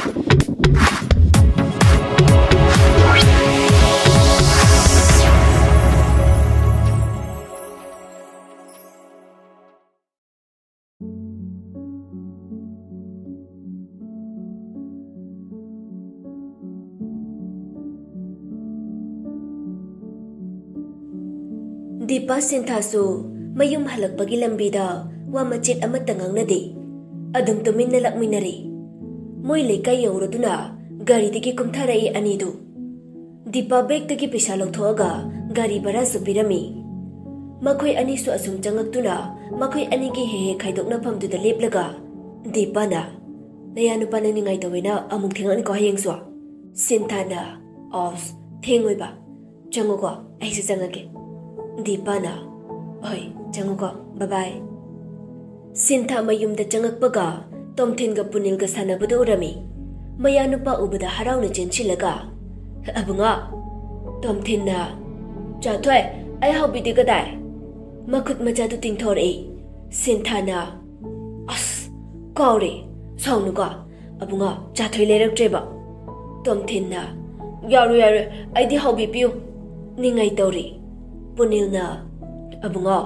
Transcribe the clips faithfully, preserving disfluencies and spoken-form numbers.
ꯗꯤꯄꯥ ꯁꯤꯟꯊꯥꯁꯨ ꯃꯌꯨꯝ ꯍꯜꯂꯛꯄꯒꯤ ꯂꯝꯕꯤꯗ ꯋꯥ ꯃꯆꯦꯠ ꯑꯃꯠꯇ ꯉꯥꯡꯅꯗꯦ꯫ ꯑꯗꯨꯝ ꯇꯨꯃꯤꯟꯅ ꯂꯥꯛꯃꯤꯟꯅꯔꯦ꯫ ꯃꯣꯏ ꯂꯩꯀꯥꯏ ꯌꯧꯔꯗꯨꯅ ꯒꯥꯔꯤꯗꯒꯤ ꯀꯨꯝꯊꯔꯛꯏ ꯑꯅꯤꯗꯨ꯫ ꯗꯤꯄꯥ ꯕꯦꯒꯇꯒꯤ ꯄꯩꯁꯥ ꯂꯧꯊꯣꯛꯑꯒ ꯒꯥꯔꯤ ꯚꯔꯥꯁꯨ ꯄꯤꯔꯝꯃꯤ꯫ ꯃꯈꯣꯏ ꯑꯅꯤꯁꯨ ꯑꯁꯨꯝ ꯆꯪꯉꯛꯇꯨꯅ ꯃꯈꯣꯏ ꯑꯅꯤꯒꯤ ꯍꯦꯛ ꯍꯦꯛ ꯈꯥꯏꯗꯣꯛꯅꯐꯝꯗꯨꯗ ꯂꯦꯞꯂꯒ ꯗꯤꯄꯥꯅ, "ꯅꯌꯥ ꯅꯨꯄꯥ ꯅꯪ ꯅꯤꯡꯉꯥꯏ ꯇꯧꯋꯦꯅ ꯑꯃꯨꯛ ꯊꯦꯡꯉꯛꯅꯤꯀꯣ ꯍꯌꯦꯡꯁꯨ?" ꯁꯤꯟꯊꯥꯅ, "ꯑꯁ, ꯊꯦꯡꯉꯣꯏꯕ꯫ ꯆꯪꯉꯨꯀꯣ, ꯑꯩꯁꯨ ꯆꯪꯉꯒꯦ꯫" ꯗꯤꯄꯥꯅ, "ꯍꯣꯏ, ꯆꯪꯉꯨꯀꯣ, ꯕꯥꯏ ꯕꯥꯏ꯫" ꯁꯤꯟꯊꯥ ꯃꯌꯨꯝꯗ ꯆꯪꯉꯛꯄꯒ ꯇꯣꯝꯊꯤꯟꯒ ꯄꯨꯅꯤꯜꯒ ꯁꯥꯟꯅꯕꯗꯨ ꯎꯔꯝꯃꯤ꯫ ꯃꯌꯥ ꯅꯨꯄꯥ ꯎꯕꯗ ꯍꯔꯥꯎꯅ ꯆꯦꯟꯁꯤꯜꯂꯒ, "ꯑꯕꯨꯡꯉꯣ!" ꯇꯣꯝꯊꯤꯟꯅ, "ꯆꯥꯊꯣꯏ, ꯑꯩ ꯍꯥꯎꯕꯤꯗꯦ ꯀꯗꯥꯏ?" ꯃꯈꯨꯠ ꯃꯆꯥꯗꯨ ꯇꯤꯡꯊꯣꯔꯛꯏ꯫ ꯁꯤꯟꯊꯥꯅ, "ꯑꯁ, ꯀꯥꯎꯔꯦ꯫ ꯁꯥꯎꯅꯨꯀꯣ꯫ ꯑꯕꯨꯡꯉꯣ, ꯆꯥꯊꯣꯏ ꯂꯩꯔꯛꯇ꯭ꯔꯦꯕ꯫" ꯇꯣꯝꯊꯤꯟꯅ, "ꯌꯥꯔꯣꯏ, ꯌꯥꯔꯣꯏ, ꯑꯩꯗꯤ ꯍꯥꯎꯕꯤ ꯄꯤꯌꯨ꯫ ꯅꯤꯡꯉꯥꯏ ꯇꯧꯔꯤ꯫" ꯄꯨꯅꯤꯜꯅ, "ꯑꯕꯨꯡꯉꯣ,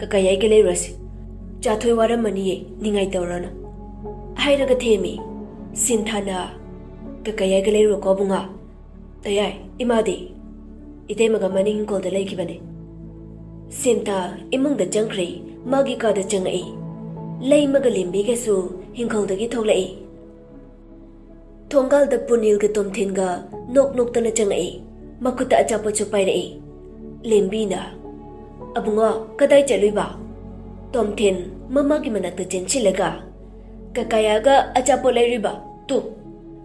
ꯀꯀꯥ ꯌꯥꯏꯒ ꯂꯩꯔꯨꯔꯁꯤ꯫ ꯆꯥꯊꯣꯏ ꯋꯥꯔꯝꯃꯅꯤꯌꯦ, ꯅꯤꯡꯉꯥꯏ ꯇꯧꯔꯅꯨ꯫" ꯍꯥꯏꯔꯒ ꯊꯦꯝꯃꯤ꯫ ꯁꯤꯟꯊꯥꯅ, "ꯀꯀꯥ ꯌꯥꯏꯒ ꯂꯩꯔꯨꯔꯣꯀꯣ ꯑꯕꯨꯡꯉꯣ꯫" "ꯇꯌꯥꯏ, ꯏꯃꯥꯗꯤ?" "ꯏꯇꯩꯃꯒ ꯃꯅꯤꯡ ꯍꯤꯡꯈꯣꯜꯗ ꯂꯩꯈꯤꯕꯅꯦ꯫" ꯁꯤꯟꯊꯥ ꯏꯃꯨꯡꯗ ꯆꯪꯈ꯭ꯔꯦ, ꯃꯥꯒꯤ ꯀꯥꯗ ꯆꯪꯉꯛꯏ꯫ ꯂꯩꯃꯒ ꯂꯦꯝꯕꯤꯒꯁꯨ ꯍꯤꯡꯈꯣꯜꯗꯒꯤ ꯊꯣꯛꯂꯛꯏ꯫ ꯊꯣꯡꯒꯥꯜꯗ ꯄꯨꯅꯤꯜꯒ ꯇꯣꯝꯊꯤꯟꯒ ꯅꯣꯛ ꯅꯣꯛꯇꯅ ꯆꯪꯉꯛꯏ꯫ ꯃꯈꯨꯠꯇ ꯑꯆꯥꯄꯣꯠꯁꯨ ꯄꯥꯏꯔꯛꯏ꯫ ꯂꯦꯝꯕꯤꯅ, "ꯑꯕꯨꯡꯉꯣ, ꯀꯗꯥꯏ ꯆꯠꯂꯨꯏꯕ?" ꯇꯣꯝꯊꯤꯟ ꯃꯃꯥꯒꯤ ꯃꯅꯥꯛꯇ ꯆꯦꯟꯁꯤꯜꯂꯒ, "ꯀꯀꯥꯌꯥꯒ ꯑꯆꯥꯄꯣꯠ ꯂꯩꯔꯨꯏꯕ, ꯇꯨ꯫"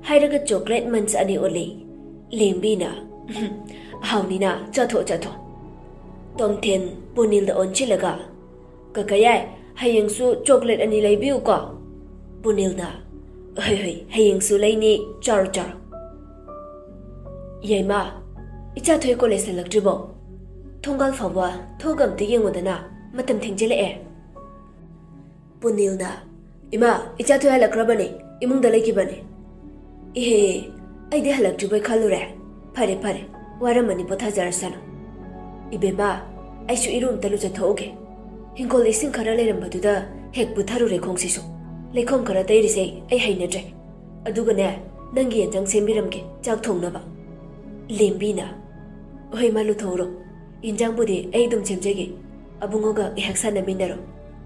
ꯍꯥꯏꯔꯒ ꯆꯣꯀ꯭ꯂꯦꯠ ꯃꯟꯁ ꯑꯅꯤ ꯎꯠꯂꯤ꯫ ꯂꯦꯝꯕꯤꯅ, "ꯎꯝ, ꯑꯍꯥꯎꯅꯤꯅ, ꯆꯥꯊꯣꯛ, ꯆꯥꯊꯣꯛ꯫" ꯇꯣꯝꯊꯤꯟ ꯄꯨꯅꯤꯜꯗ ꯑꯣꯟꯁꯤꯜꯂꯒ, "ꯀꯀꯥ ꯌꯥꯏ, ꯍꯌꯦꯡꯁꯨ ꯆꯣꯀ꯭ꯂꯦꯠ ꯑꯅꯤ ꯂꯩꯕꯤꯌꯨꯀꯣ꯫" ꯄꯨꯅꯤꯜꯅ, "ꯍꯣꯏ, ꯍꯣꯏ, ꯍꯌꯦꯡꯁꯨ ꯂꯩꯅꯤ, ꯆꯥꯔꯣ, ꯆꯥꯔꯣ꯫" "ꯌꯥꯏꯃ, ꯏꯆꯥ ꯊꯣꯏ ꯀꯣꯂꯦꯖ ꯍꯜꯂꯛꯇ꯭ꯔꯤꯕꯣ? ꯊꯣꯡꯒꯥꯜ ꯐꯥꯎꯕ ꯊꯣꯛꯑꯒ ꯑꯝꯇ ꯌꯦꯡꯉꯨꯗꯅ, ꯃꯇꯝ ꯊꯦꯡꯖꯤꯜꯂꯛꯑꯦ꯫" ꯄꯨꯅꯤꯜꯅ, "ꯏꯃꯥ, ꯏꯆꯥ ꯊꯣꯏ ꯍꯜꯂꯛꯈ꯭ꯔꯕꯅꯦ, ꯏꯃꯨꯡꯗ ꯂꯩꯈꯤꯕꯅꯦ꯫" ꯏꯍꯦ, ꯑꯩꯗꯤ ꯍꯜꯂꯛꯇ꯭ꯔꯤꯕꯣꯏ ꯈꯜꯂꯨꯔꯦ꯫ ꯐꯔꯦ ꯐꯔꯦ, ꯋꯥꯔꯝꯃꯅꯤ, ꯄꯣꯊꯥꯖꯔꯁꯅꯨ꯫ ꯏꯕꯦꯝꯃ, ꯑꯩꯁꯨ ꯏꯔꯨ ꯑꯝꯇ ꯂꯨꯖꯊꯣꯛꯎꯒꯦ꯫ ꯍꯤꯡꯈꯣꯜ ꯏꯁꯤꯡ ꯈꯔ ꯂꯩꯔꯝꯕꯗꯨꯗ ꯍꯦꯛ ꯄꯨꯊꯔꯨꯔꯦ ꯈꯣꯡꯁꯤꯁꯨ꯫ ꯂꯩꯈꯣꯝ ꯈꯔ ꯇꯩꯔꯤꯁꯦ ꯑꯩ ꯍꯩꯅꯗ꯭ꯔꯦ꯫ ꯑꯗꯨꯒꯅꯦ, ꯅꯪꯒꯤ ꯌꯦꯟꯖꯥꯡ ꯁꯦꯝꯕꯤꯔꯝꯒꯦ, ꯆꯥꯛ ꯊꯣꯡꯅꯕ꯫ ꯂꯦꯝꯕꯤꯅ, "ꯍꯣꯏ, ꯃꯥ ꯂꯨꯊꯣꯛꯎꯔꯣ꯫ ꯌꯦꯟꯖꯥꯡꯕꯨꯗꯤ ꯑꯩ ꯑꯗꯨꯝ ꯁꯦꯝꯖꯒꯦ꯫ ꯑꯕꯨꯡꯉꯣꯒ ꯉꯥꯏꯍꯥꯛ ꯁꯥꯟꯅꯃꯤꯟꯅꯔꯣ꯫"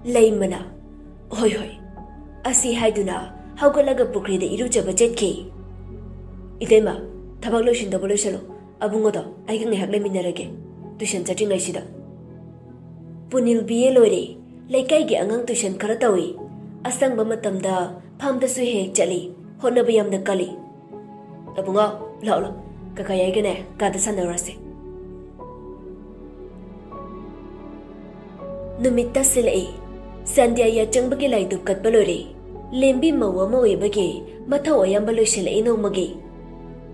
ꯂꯩꯃꯅ, "ꯍꯣꯏ ꯍꯣꯏ꯫" ꯑꯁꯤ ꯍꯥꯏꯗꯨꯅ ꯍꯧꯒꯠꯂꯒ ꯄꯨꯈ꯭ꯔꯤꯗ ꯏꯔꯨꯖꯕ ꯆꯠꯈꯤ꯫ "ꯏꯇꯩꯃ, ꯊꯕꯛ ꯂꯣꯏꯁꯤꯟꯗꯧꯕ ꯂꯣꯏꯁꯤꯜꯂꯣ꯫ ꯑꯕꯨꯡꯉꯣꯗꯣ ꯑꯩꯒ ꯉꯥꯏꯍꯥꯛ ꯂꯩꯃꯤꯟꯅꯔꯒꯦ, ꯇꯨꯏꯁꯟ ꯆꯠꯇ꯭ꯔꯤꯉꯩꯁꯤꯗ꯫" ꯄꯨꯅꯤꯜ ꯕꯤ ꯑꯦ ꯂꯣꯏꯔꯦ꯫ ꯂꯩꯀꯥꯏꯒꯤ ꯑꯉꯥꯡ ꯇꯨꯏꯁꯟ ꯈꯔ ꯇꯧꯏ꯫ ꯑꯁꯪꯕ ꯃꯇꯝꯗ ꯐꯥꯝꯗꯁꯨ ꯍꯦꯛ ꯍꯦꯛ ꯆꯠꯂꯤ꯫ ꯍꯣꯠꯅꯕ ꯌꯥꯝꯅ ꯀꯜꯂꯤ꯫ "ꯑꯕꯨꯡꯉꯣ, ꯂꯥꯛꯑꯣ ꯂꯥꯛꯑꯣ, ꯀꯀꯥ ꯑꯩꯒꯅꯦ ꯀꯥꯗ ꯁꯥꯟꯅꯔꯨꯔꯁꯦ꯫" ꯅꯨꯃꯤꯠ ꯇꯥꯁꯤꯜꯂꯛꯏ꯫ ꯁꯟꯙ꯭ꯌꯥ ꯌꯥꯆꯪꯕꯒꯤ ꯂꯥꯏꯗꯨꯛ ꯀꯠꯄ ꯂꯣꯏꯔꯦ꯫ ꯂꯦꯝꯕꯤ ꯃꯧ ꯑꯃ ꯑꯣꯏꯕꯒꯤ ꯃꯊꯧ ꯑꯌꯥꯝꯕ ꯂꯣꯏꯁꯤꯜꯂꯛꯏ ꯅꯣꯡꯃꯒꯤ꯫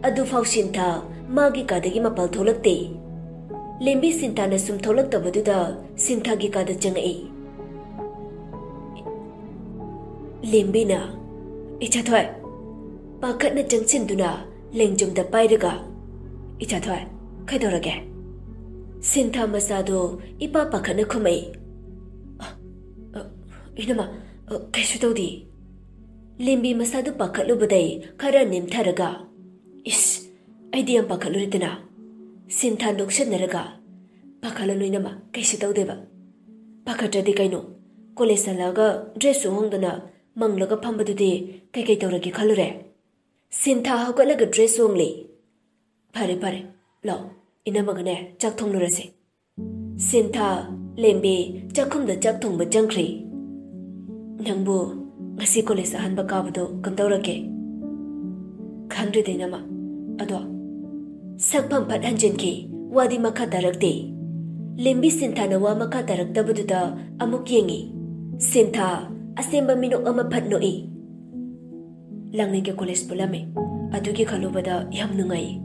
ꯑꯗꯨꯐꯥꯎ ꯁꯤꯟꯊꯥ ꯃꯥꯒꯤ ꯀꯥꯗꯒꯤ ꯃꯄꯥꯜ ꯊꯣꯛꯂꯛꯇꯦ꯫ ꯂꯦꯝꯕꯤ ꯁꯤꯟꯊꯥꯅ ꯁꯨꯝ ꯊꯣꯛꯂꯛꯇꯕꯗꯨꯗ ꯁꯤꯟꯊꯥꯒꯤ ꯀꯥꯗ ꯆꯪꯉꯛꯏ꯫ ꯂꯦꯝꯕꯤꯅ, "ꯏꯆꯥꯊꯣꯏ꯫" ꯄꯥꯈꯠꯅ ꯆꯪꯁꯤꯟꯗꯨꯅ ꯂꯦꯡꯖꯨꯝꯗ ꯄꯥꯏꯔꯒ, "ꯏꯆꯥꯊꯣꯏ, ꯀꯩꯗꯧꯔꯒꯦ?" ꯁꯤꯟꯊꯥ ꯃꯆꯥꯗꯣ ꯏꯄꯥ ꯄꯥꯈꯠꯅ ꯈꯨꯝꯃꯛꯏ꯫ "ꯑ, ꯑ, ꯏꯅꯝꯃ, ꯑ, ꯀꯩꯁꯨ ꯇꯧꯗꯦ꯫" ꯂꯦꯝꯕꯤ ꯃꯁꯥꯗꯨ ꯄꯥꯈꯠꯂꯨꯕꯗꯩ ꯈꯔ ꯅꯦꯝꯊꯔꯒ, "ꯏꯁ, ꯑꯩꯗꯤ ꯌꯥꯝ ꯄꯥꯈꯠꯂꯨꯔꯦꯗꯅ꯫" ꯁꯤꯟꯊꯥ ꯅꯣꯛꯁꯟꯅꯔꯒ, "ꯄꯥꯈꯠꯂꯅꯨ ꯏꯅꯝꯃ, ꯀꯩꯁꯨ ꯇꯧꯗꯦꯕ꯫ ꯄꯥꯈꯠꯇ꯭ꯔꯗꯤ ꯀꯩꯅꯣ? ꯀꯣꯂꯦꯖ ꯍꯜꯂꯛꯑꯒ ꯗ꯭ꯔꯦꯁꯁꯨ ꯍꯣꯡꯗꯅ ꯃꯪꯂꯒ ꯐꯝꯕꯗꯨꯗꯤ ꯀꯩꯀꯩ ꯇꯧꯔꯒꯦ ꯈꯜꯂꯨꯔꯦ?" ꯁꯤꯟꯊꯥ ꯍꯧꯒꯠꯂꯒ ꯗ꯭ꯔꯦꯁ ꯍꯣꯡꯂꯦ꯫ "ꯐꯔꯦ ꯐꯔꯦ, ꯂꯥꯛꯑꯣ, ꯏꯅꯝꯃꯒꯅꯦ ꯆꯥꯛ ꯊꯣꯡꯂꯨꯔꯁꯦ꯫" ꯁꯤꯟꯊꯥ, ꯂꯦꯝꯕꯤ ꯆꯥꯛꯈꯨꯝꯗ ꯆꯥꯛ ꯊꯣꯡꯕ ꯆꯪꯈ꯭ꯔꯦ꯫ "ꯅꯪꯕꯨ ꯉꯁꯤ ꯀꯣꯂꯦꯖ ꯑꯍꯥꯟꯕ ꯀꯥꯕꯗꯣ ꯀꯝꯗꯧꯔꯛꯀꯦ?" "ꯈꯪꯗ꯭ꯔꯦꯗ ꯏꯅꯝꯃ꯫ ꯑꯗꯣ," ꯁꯛꯐꯝ ꯐꯠ ꯍꯟꯖꯤꯟꯈꯤ꯫ ꯋꯥꯗꯤ ꯃꯈꯥ ꯇꯥꯔꯛꯇꯦ꯫ ꯂꯦꯝꯕꯤ ꯁꯤꯟꯊꯥꯅ ꯋꯥ ꯃꯈꯥ ꯇꯥꯔꯛꯇꯕꯗꯨꯗ ꯑꯃꯨꯛ ꯌꯦꯡꯉꯤ꯫ ꯁꯤꯟꯊꯥ ꯑꯁꯦꯡꯕ ꯃꯤꯅꯣꯛ ꯑꯃ ꯐꯠ ꯅꯣꯛꯏ꯫ "ꯂꯥꯡꯂꯩꯒ ꯀꯣꯂꯦꯖ ꯄꯨꯜꯂꯝꯃꯦ꯫ ꯑꯗꯨꯒꯤ ꯈꯜꯂꯨꯕꯗ ꯌꯥꯝ ꯅꯨꯡꯉꯥꯏ꯫"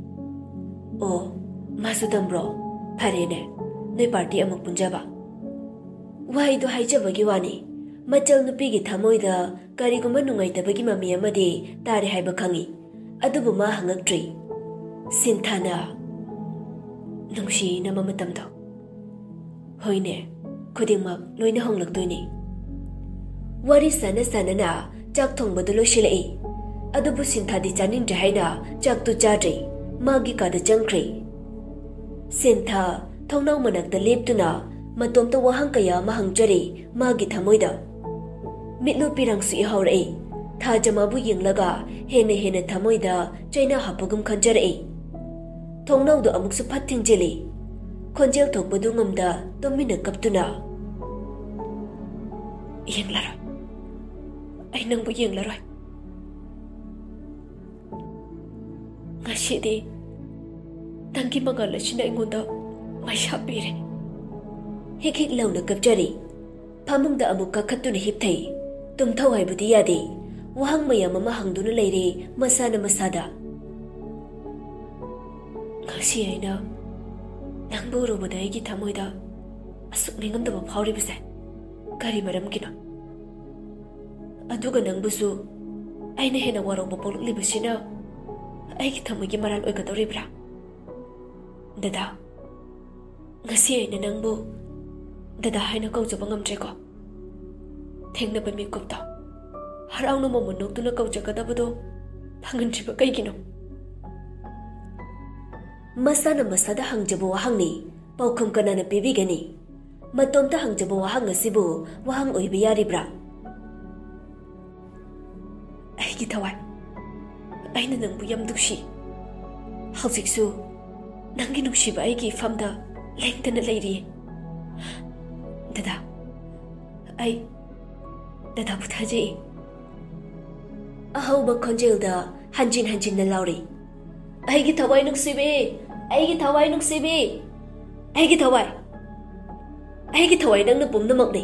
"ꯑꯣ, ꯃꯥꯁꯨ ꯇꯝꯕ꯭ꯔꯣ? ꯐꯔꯦꯅꯦ, ꯅꯣꯏ ꯄꯥꯔꯇꯤ ꯑꯃꯨꯛ ꯄꯨꯟꯖꯕ꯫" ꯋꯥꯍꯩꯗꯣ ꯍꯥꯏꯖꯕꯒꯤ ꯋꯥꯅꯤ꯫ ꯃꯆꯜ ꯅꯨꯄꯤꯒꯤ ꯊꯃꯣꯏꯗ ꯀꯔꯤꯒꯨꯝꯕ ꯅꯨꯡꯉꯥꯏꯇꯕꯒꯤ ꯃꯃꯤ ꯑꯃꯗꯤ ꯇꯥꯔꯦ ꯍꯥꯏꯕ ꯈꯪꯏ꯫ ꯑꯗꯨꯕꯨ ꯃꯥ ꯍꯪꯉꯛꯇ꯭ꯔꯤ꯫ ꯁꯤꯟꯊꯥꯅ, "ꯅꯨꯡꯁꯤꯅꯕ ꯃꯇꯝꯗꯣ꯫ ꯍꯣꯏꯅꯦ, ꯈꯨꯗꯤꯡꯃꯛ ꯂꯣꯏꯅ ꯍꯣꯡꯂꯛꯇꯣꯏꯅꯤ"꯫ ꯋꯥꯔꯤ ꯁꯥꯟꯅ ꯁꯥꯟꯅꯅ ꯆꯥꯛ ꯊꯣꯡꯕꯗꯨ ꯂꯣꯏꯁꯤꯜꯂꯛꯏ꯫ ꯑꯗꯨꯕꯨ ꯁꯤꯟꯊꯥꯗꯤ ꯆꯥꯅꯤꯡꯗ꯭ꯔꯦ ꯍꯥꯏꯅ ꯆꯥꯛꯇꯨ ꯆꯥꯗ꯭ꯔꯤ꯫ ꯃꯥꯒꯤ ꯀꯥꯗ ꯆꯪꯈ꯭ꯔꯦ꯫ ꯁꯤꯟꯊꯥ ꯊꯣꯡꯅꯥꯎ ꯃꯅꯥꯛꯇ ꯂꯦꯞꯇꯨꯅ ꯃꯇꯣꯝꯇ ꯋꯥꯍꯪ ꯀꯌꯥ ꯑꯃ ꯍꯪꯖꯔꯤ ꯃꯥꯒꯤ ꯊꯃꯣꯏꯗ꯫ ꯃꯤꯠꯂꯨ ꯄꯤꯔꯥꯡꯁꯨ ꯏꯍꯧꯔꯛꯏ꯫ ꯊꯥꯖ ꯃꯥꯕꯨ ꯌꯦꯡꯂꯒ ꯍꯦꯟꯅ ꯍꯦꯟꯅ ꯊꯃꯣꯏꯗ ꯆꯩꯅꯥ ꯍꯥꯞꯄꯒꯨꯝ ꯈꯟꯖꯔꯛꯏ꯫ ꯊꯣꯡꯅꯥꯎꯗꯨ ꯑꯃꯨꯛꯁꯨ ꯐꯠ ꯊꯤꯡꯖꯤꯜꯂꯤ꯫ ꯈꯣꯟꯖꯦꯜ ꯊꯣꯛꯄꯗꯨ ꯉꯝꯗ ꯇꯨꯃꯤꯟꯅ ꯀꯞꯇꯨꯅ, "ꯌꯦꯡꯂꯔꯣꯏ꯫ ꯑꯩ ꯅꯪꯕꯨ ꯌꯦꯡꯂꯔꯣꯏ꯫ ꯉꯁꯤꯗꯤ ꯅꯪꯒꯤ ꯃꯉꯥꯜ ꯑꯁꯤꯅ ꯑꯩꯉꯣꯟꯗ ꯃꯩꯁꯥ ꯄꯤꯔꯦ"꯫ ꯍꯤꯛ ꯍꯤꯛ ꯂꯥꯎꯅ ꯀꯞꯆꯔꯤ꯫ ꯐꯃꯨꯡꯗ ꯑꯃꯨꯛ ꯀꯥꯈꯠꯇꯨꯅ ꯍꯤꯞꯊꯩ꯫ ꯇꯨꯝꯊꯧ ꯍꯥꯏꯕꯗꯤ ꯌꯥꯗꯦ꯫ ꯋꯥꯍꯪ ꯃꯌꯥꯝ ꯑꯃ ꯍꯪꯗꯨꯅ ꯂꯩꯔꯦ ꯃꯁꯥꯅ ꯃꯁꯥꯗ꯫ "ꯉꯁꯤ ꯑꯩꯅ ꯅꯪꯕꯨ ꯎꯔꯨꯕꯗ ꯑꯩꯒꯤ ꯊꯃꯣꯏꯗ ꯑꯁꯨꯛ ꯅꯤꯡꯉꯝꯗꯕ ꯐꯥꯎꯔꯤꯕꯁꯦ ꯀꯔꯤ ꯃꯔꯝꯒꯤꯅꯣ? ꯑꯗꯨꯒ ꯅꯪꯕꯨꯁꯨ ꯑꯩꯅ ꯍꯦꯟꯅ ꯋꯥꯔꯧꯕ ꯄꯣꯛꯂꯛꯂꯤꯕꯁꯤꯅ ꯑꯩꯒꯤ ꯊꯃꯣꯏꯒꯤ ꯃꯔꯥꯜ ꯑꯣꯏꯒꯗꯧꯔꯤꯕ꯭ꯔꯥ? ꯗꯗꯥ, ꯉꯁꯤ ꯑꯩꯅ ꯅꯪꯕꯨ ꯗꯗꯥ ꯍꯥꯏꯅ ꯀꯧꯖꯕ ꯉꯝꯗ꯭ꯔꯦꯀꯣ꯫ ꯊꯦꯡꯅꯕ ꯃꯤꯀꯨꯞꯇꯣ ꯍꯔꯥꯎꯅ ꯃꯣꯃꯣꯟ ꯅꯣꯛꯇꯨꯅ ꯀꯧꯖꯒꯗꯕꯗꯣ ꯐꯪꯍꯟꯗ꯭ꯔꯤꯕ ꯀꯩꯒꯤꯅꯣ?" ꯃꯁꯥꯅ ꯃꯁꯥꯗ ꯍꯪꯖꯕ ꯋꯥꯍꯪꯅꯤ꯫ ꯄꯥꯎꯈꯨꯝ ꯀꯅꯥꯅ ꯄꯤꯕꯤꯒꯅꯤ? ꯃꯇꯣꯝꯇ ꯍꯪꯖꯕ ꯋꯥꯍꯪ ꯑꯁꯤꯕꯨ ꯋꯥꯍꯪ ꯑꯣꯏꯕ ꯌꯥꯔꯤꯕ꯭ꯔꯥ? "ꯑꯩꯒꯤ ꯊꯋꯥꯏ, ꯑꯩꯅ ꯅꯪꯕꯨ ꯌꯥꯝ ꯅꯨꯡꯁꯤ꯫ ꯍꯧꯖꯤꯛꯁꯨ ꯅꯪꯒꯤ ꯅꯨꯡꯁꯤꯕ ꯑꯩꯒꯤ ꯏꯐꯝꯗ ꯂꯦꯡꯗꯅ ꯂꯩꯔꯤ꯫ ꯗꯗꯥ, ꯑꯩ ꯗꯗꯥꯕꯨ ꯊꯥꯖꯩ"꯫ ꯑꯍꯧꯕ ꯈꯣꯟꯖꯦꯜꯗ ꯍꯟꯖꯤꯟ ꯍꯟꯖꯤꯟꯅ ꯂꯥꯎꯔꯤ꯫ "ꯑꯩꯒꯤ ꯊꯋꯥꯏ ꯅꯨꯡꯁꯤꯕꯤ! ꯑꯩꯒꯤ ꯊꯋꯥꯏ ꯅꯨꯡꯁꯤꯕꯤ! ꯑꯩꯒꯤ ꯊꯋꯥꯏ! ꯑꯩꯒꯤ ꯊꯋꯥꯏ ꯅꯪꯅ ꯄꯨꯝꯅꯃꯛꯅꯤ!"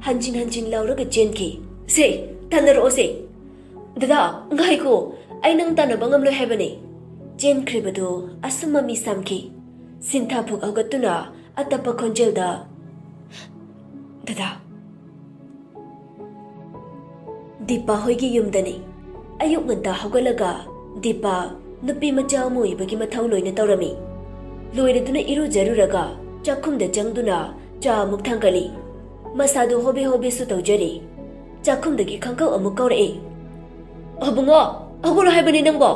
ꯍꯟꯖꯤꯟ ꯍꯟꯖꯤꯟ ꯂꯥꯎꯔꯒ ꯆꯦꯟꯈꯤ꯫ "ꯁꯦ, ꯇꯥꯟꯅꯔꯛꯑꯣ ꯁꯦ! ꯗꯗꯥ, ꯉꯥꯏꯈꯣ! ꯑꯩ ꯅꯪ ꯇꯥꯟꯅꯕ ꯉꯝꯂꯣꯏ ꯍꯥꯏꯕꯅꯤ!" ꯆꯦꯟꯈ꯭ꯔꯤꯕꯗꯨ ꯑꯁꯨꯝ ꯃꯃꯤ ꯁꯥꯝꯈꯤ꯫ ꯁꯤꯟꯊꯥ ꯐꯨꯛ ꯍꯧꯒꯠꯇꯨꯅ ꯑꯇꯞꯄ ꯈꯣꯟꯖꯦꯜꯗ, "ꯗꯗꯥ, ꯗꯤꯄꯥ ꯍꯣꯏꯒꯤ ꯌꯨꯝꯗꯅꯤ꯫ ꯑꯌꯨꯛ ꯉꯟꯇꯥ ꯍꯧꯒꯠꯂꯒ ꯗꯤꯄꯥ ꯅꯨꯄꯤ ꯃꯆꯥ ꯑꯃ ꯑꯣꯏꯕꯒꯤ ꯃꯊꯧ ꯂꯣꯏꯅ ꯇꯧꯔꯝꯃꯤ꯫ ꯂꯣꯏꯔꯗꯨꯅ ꯏꯔꯨꯖꯔꯨꯔꯒ ꯆꯥꯛꯈꯨꯝꯗ ꯆꯪꯗꯨꯅ ꯆꯥ ꯑꯃꯨꯛ ꯊꯥꯡꯒꯠꯂꯤ꯫ ꯃꯁꯥꯗꯨ ꯍꯣꯕꯦ ꯍꯣꯕꯦꯁꯨ ꯇꯧꯖꯔꯤ꯫ ꯆꯥꯛꯈꯨꯝꯗꯒꯤ ꯈꯪꯀꯧ ꯑꯃꯨꯛ ꯀꯧꯔꯛꯏ꯫ "ꯑꯕꯨꯡꯉꯣ, ꯍꯧꯒꯠꯂꯣ ꯍꯥꯏꯕꯅꯤ ꯅꯪꯕꯣ!"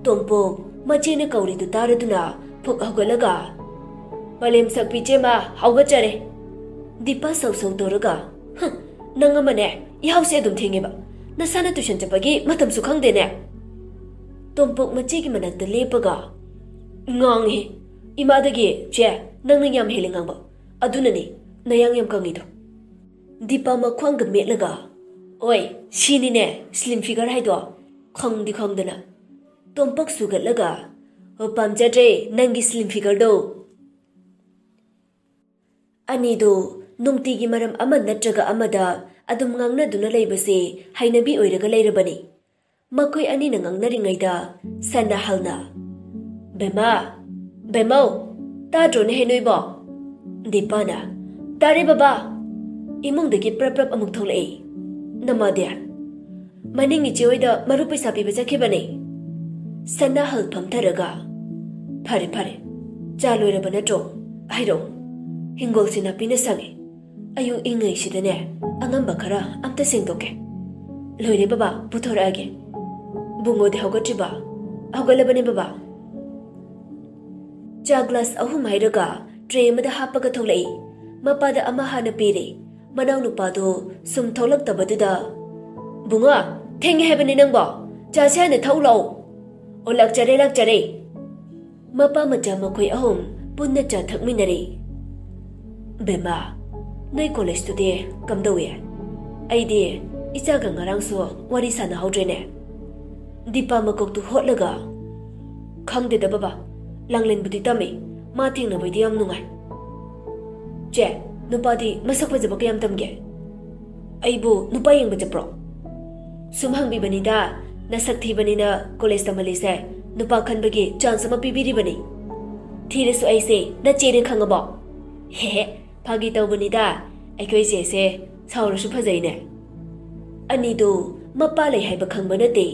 ꯇꯣꯝꯄꯣꯛ ꯃꯆꯦꯅ ꯀꯧꯔꯤꯗꯨ ꯇꯥꯔꯗꯨꯅ ꯐꯨꯛ ꯍꯧꯒꯠꯂꯒ, "ꯃꯥꯂꯦꯝ ꯁꯛꯄꯤ ꯆꯦꯃ, ꯍꯧꯒꯠꯆꯔꯦ!" ꯗꯤꯄꯥ ꯁꯧ ꯁꯧ ꯇꯧꯔꯒ, "ꯍꯨꯝ, ꯅꯪ ꯑꯃꯅꯦ, ꯌꯥꯍꯧꯁꯦ ꯑꯗꯨꯝ ꯊꯦꯡꯉꯦꯕ꯫ ꯅꯁꯥꯅ tuition ꯆꯠꯄꯒꯤ ꯃꯇꯝꯁꯨ ꯈꯪꯗꯦꯅꯦ!" ꯇꯣꯝꯄꯣꯛ ꯃꯆꯦꯒꯤ ꯃꯅꯥꯛꯇ ꯂꯦꯞꯄꯒ ꯉꯥꯡꯉꯤ꯫ "ꯏꯃꯥꯗꯒꯤ, ꯆꯦ, ꯅꯪꯅ ꯌꯥꯝ ꯍꯦꯜꯂꯦ ꯉꯥꯡꯕ꯫ ꯑꯗꯨꯅꯅꯦ ꯅꯌꯥꯡ ꯌꯥꯝ ꯀꯪꯉꯤꯗꯣ꯫" ꯗꯤꯄꯥ ꯃꯈ꯭ꯋꯥꯡꯒ ꯃꯦꯠꯂꯒ, "ꯑꯣꯏ, ꯁꯤꯅꯤꯅꯦ slim figure ꯍꯥꯏꯗꯣ꯫ ꯈꯪꯗꯤ ꯈꯪꯗꯅ꯫" ꯇꯣꯝꯄꯣꯛ ꯁꯨꯒꯠꯂꯒ, "ꯑꯣ, ꯄꯥꯝꯖꯗ꯭ꯔꯦ ꯅꯪꯒꯤ slim figureꯗꯣ꯫" ꯑꯅꯤꯗꯨ ꯅꯨꯡꯇꯤꯒꯤ ꯃꯔꯝ ꯑꯃ ꯅꯠꯇ꯭ꯔꯒ ꯑꯃꯗ ꯑꯗꯨꯝ ꯉꯥꯡꯅꯗꯨꯅ ꯂꯩꯕꯁꯦ ꯍꯩꯅꯕꯤ ꯑꯣꯏꯔꯒ ꯂꯩꯔꯕꯅꯤ꯫ ꯃꯈꯣꯏ ꯑꯅꯤꯅ ꯉꯥꯡꯅꯔꯤꯉꯩꯗ ꯁꯅꯥꯍꯜꯅ, "ꯕꯦꯝꯃ, ꯕꯦꯝꯃꯧ, ꯇꯥꯗ꯭ꯔꯣꯅꯦꯍꯦ ꯅꯣꯏꯕꯣ?" ꯗꯤꯄꯥꯅ, "ꯇꯥꯔꯦ ꯕꯕꯥ!" ꯏꯃꯨꯡꯗꯒꯤ ꯄ꯭ꯔꯞ ꯄ꯭ꯔꯞ ꯑꯃꯨꯛ ꯊꯣꯛꯂꯛꯏ꯫ "ꯅꯃꯥꯗꯤ?" "ꯃꯅꯤꯡ ꯏꯆꯦ ꯍꯣꯏꯗ ꯃꯔꯨꯞ ꯄꯩꯁꯥ ꯄꯤꯕ ꯆꯠꯈꯤꯕꯅꯦ꯫" ꯁꯅꯥꯍꯜ ꯐꯝꯊꯔꯒ, "ꯐꯔꯦ, ꯐꯔꯦ, ꯆꯥ ꯂꯣꯏꯔꯕ ꯅꯠꯇ꯭ꯔꯣ? ꯍꯥꯏꯔꯛꯑꯣ꯫ ꯍꯤꯡꯒꯣꯜꯁꯤ ꯅꯥꯄꯤꯅ ꯁꯪꯉꯦ꯫ ꯑꯌꯨꯛ ꯏꯪꯉꯩꯁꯤꯗꯅꯦ ꯑꯉꯝꯕ ꯈꯔ ꯑꯝꯇ ꯁꯦꯡꯗꯣꯛꯀꯦ꯫" "ꯂꯣꯏꯔꯦ ꯕꯕꯥ, ꯄꯨꯊꯣꯔꯛꯑꯒꯦ꯫" "ꯕꯨꯡꯉꯣꯗꯤ ꯍꯧꯒꯠꯇ꯭ꯔꯤꯕ?" "ꯍꯧꯒꯠꯂꯕꯅꯦ ꯕꯕꯥ꯫" ꯆꯥ glass ꯑꯍꯨꯝ ꯍꯩꯔꯒ tray ꯑꯃꯗ ꯍꯥꯞꯄꯒ ꯊꯣꯛꯂꯛꯏ꯫ ꯃꯄꯥꯗ ꯑꯃ ꯍꯥꯟꯅ ꯄꯤꯔꯦ꯫ ꯃꯅꯥꯎꯅꯨꯄꯥꯗꯨ ꯁꯨꯝ ꯊꯣꯛꯂꯛꯇꯕꯗꯨꯗ, "ꯕꯨꯡꯉꯣ, ꯊꯦꯡꯉꯦ ꯍꯥꯏꯕꯅꯤ ꯅꯪꯕꯣ꯫ ꯆꯥꯁꯦ ꯍꯥꯟꯅ ꯊꯛꯎ ꯂꯥꯛꯑꯣ꯫" "ꯑꯣ, ꯂꯥꯛꯆꯔꯦ, ꯂꯥꯛꯆꯔꯦ꯫" ꯃꯄꯥ ꯃꯆꯥ ꯃꯈꯣꯏ ꯑꯍꯨꯝ ꯄꯨꯟꯅ ꯆꯥ ꯊꯛꯃꯤꯟꯅꯔꯦ꯫ "ꯕꯦꯝꯃ, ꯅꯣꯏ collegeꯇꯨꯗꯤ ꯀꯝꯗꯧꯏ? ꯑꯩꯗꯤ ꯏꯆꯥꯒ ꯉꯔꯥꯡꯁꯨ ꯋꯥꯔꯤ ꯁꯥꯟꯅꯍꯧꯗ꯭ꯔꯦꯅꯦ꯫" ꯗꯤꯄꯥ ꯃꯀꯣꯛꯇꯨ ꯍꯣꯠꯂꯒ, "ꯈꯪꯗꯦꯗ ꯕꯕꯥ, ꯂꯥꯡꯂꯦꯟꯕꯨꯗꯤ ꯇꯝꯃꯤ, ꯃꯥ ꯊꯦꯡꯅꯕꯩꯗꯤ ꯌꯥꯝ ꯅꯨꯡꯉꯥꯏ꯫" "ꯆꯦ, ꯅꯨꯄꯥꯗꯤ ꯃꯁꯛ ꯐꯖꯕ ꯀꯌꯥꯝ ꯇꯝꯒꯦ?" "ꯑꯩꯕꯨ ꯅꯨꯄꯥ ꯌꯦꯡꯕ ꯆꯠꯄ꯭ꯔꯣ?" "ꯁꯨꯝ ꯍꯪꯕꯤꯕꯅꯤꯗ, ꯅꯁꯛ ꯊꯤꯕꯅꯤꯅ college ꯇꯝꯍꯜꯂꯤꯁꯦ ꯅꯨꯄꯥ ꯈꯟꯕꯒꯤ chance ꯑꯃ ꯄꯤꯕꯤꯔꯤꯕꯅꯤ꯫ ꯊꯤꯔꯁꯨ ꯑꯩꯁꯦ ꯅꯆꯦꯅꯦ ꯈꯪꯉꯕꯣ?" "ꯍꯦꯍꯦ, ꯐꯥꯒꯤ ꯇꯧꯕꯅꯤꯗ, ꯑꯩꯈꯣꯏ ꯆꯦꯁꯦ ꯁꯥꯎꯔꯁꯨ ꯐꯖꯩꯅꯦ꯫" ꯑꯅꯤꯗꯨ ꯃꯄꯥ ꯂꯩ ꯍꯥꯏꯕ ꯈꯪꯕ ꯅꯠꯇꯦ,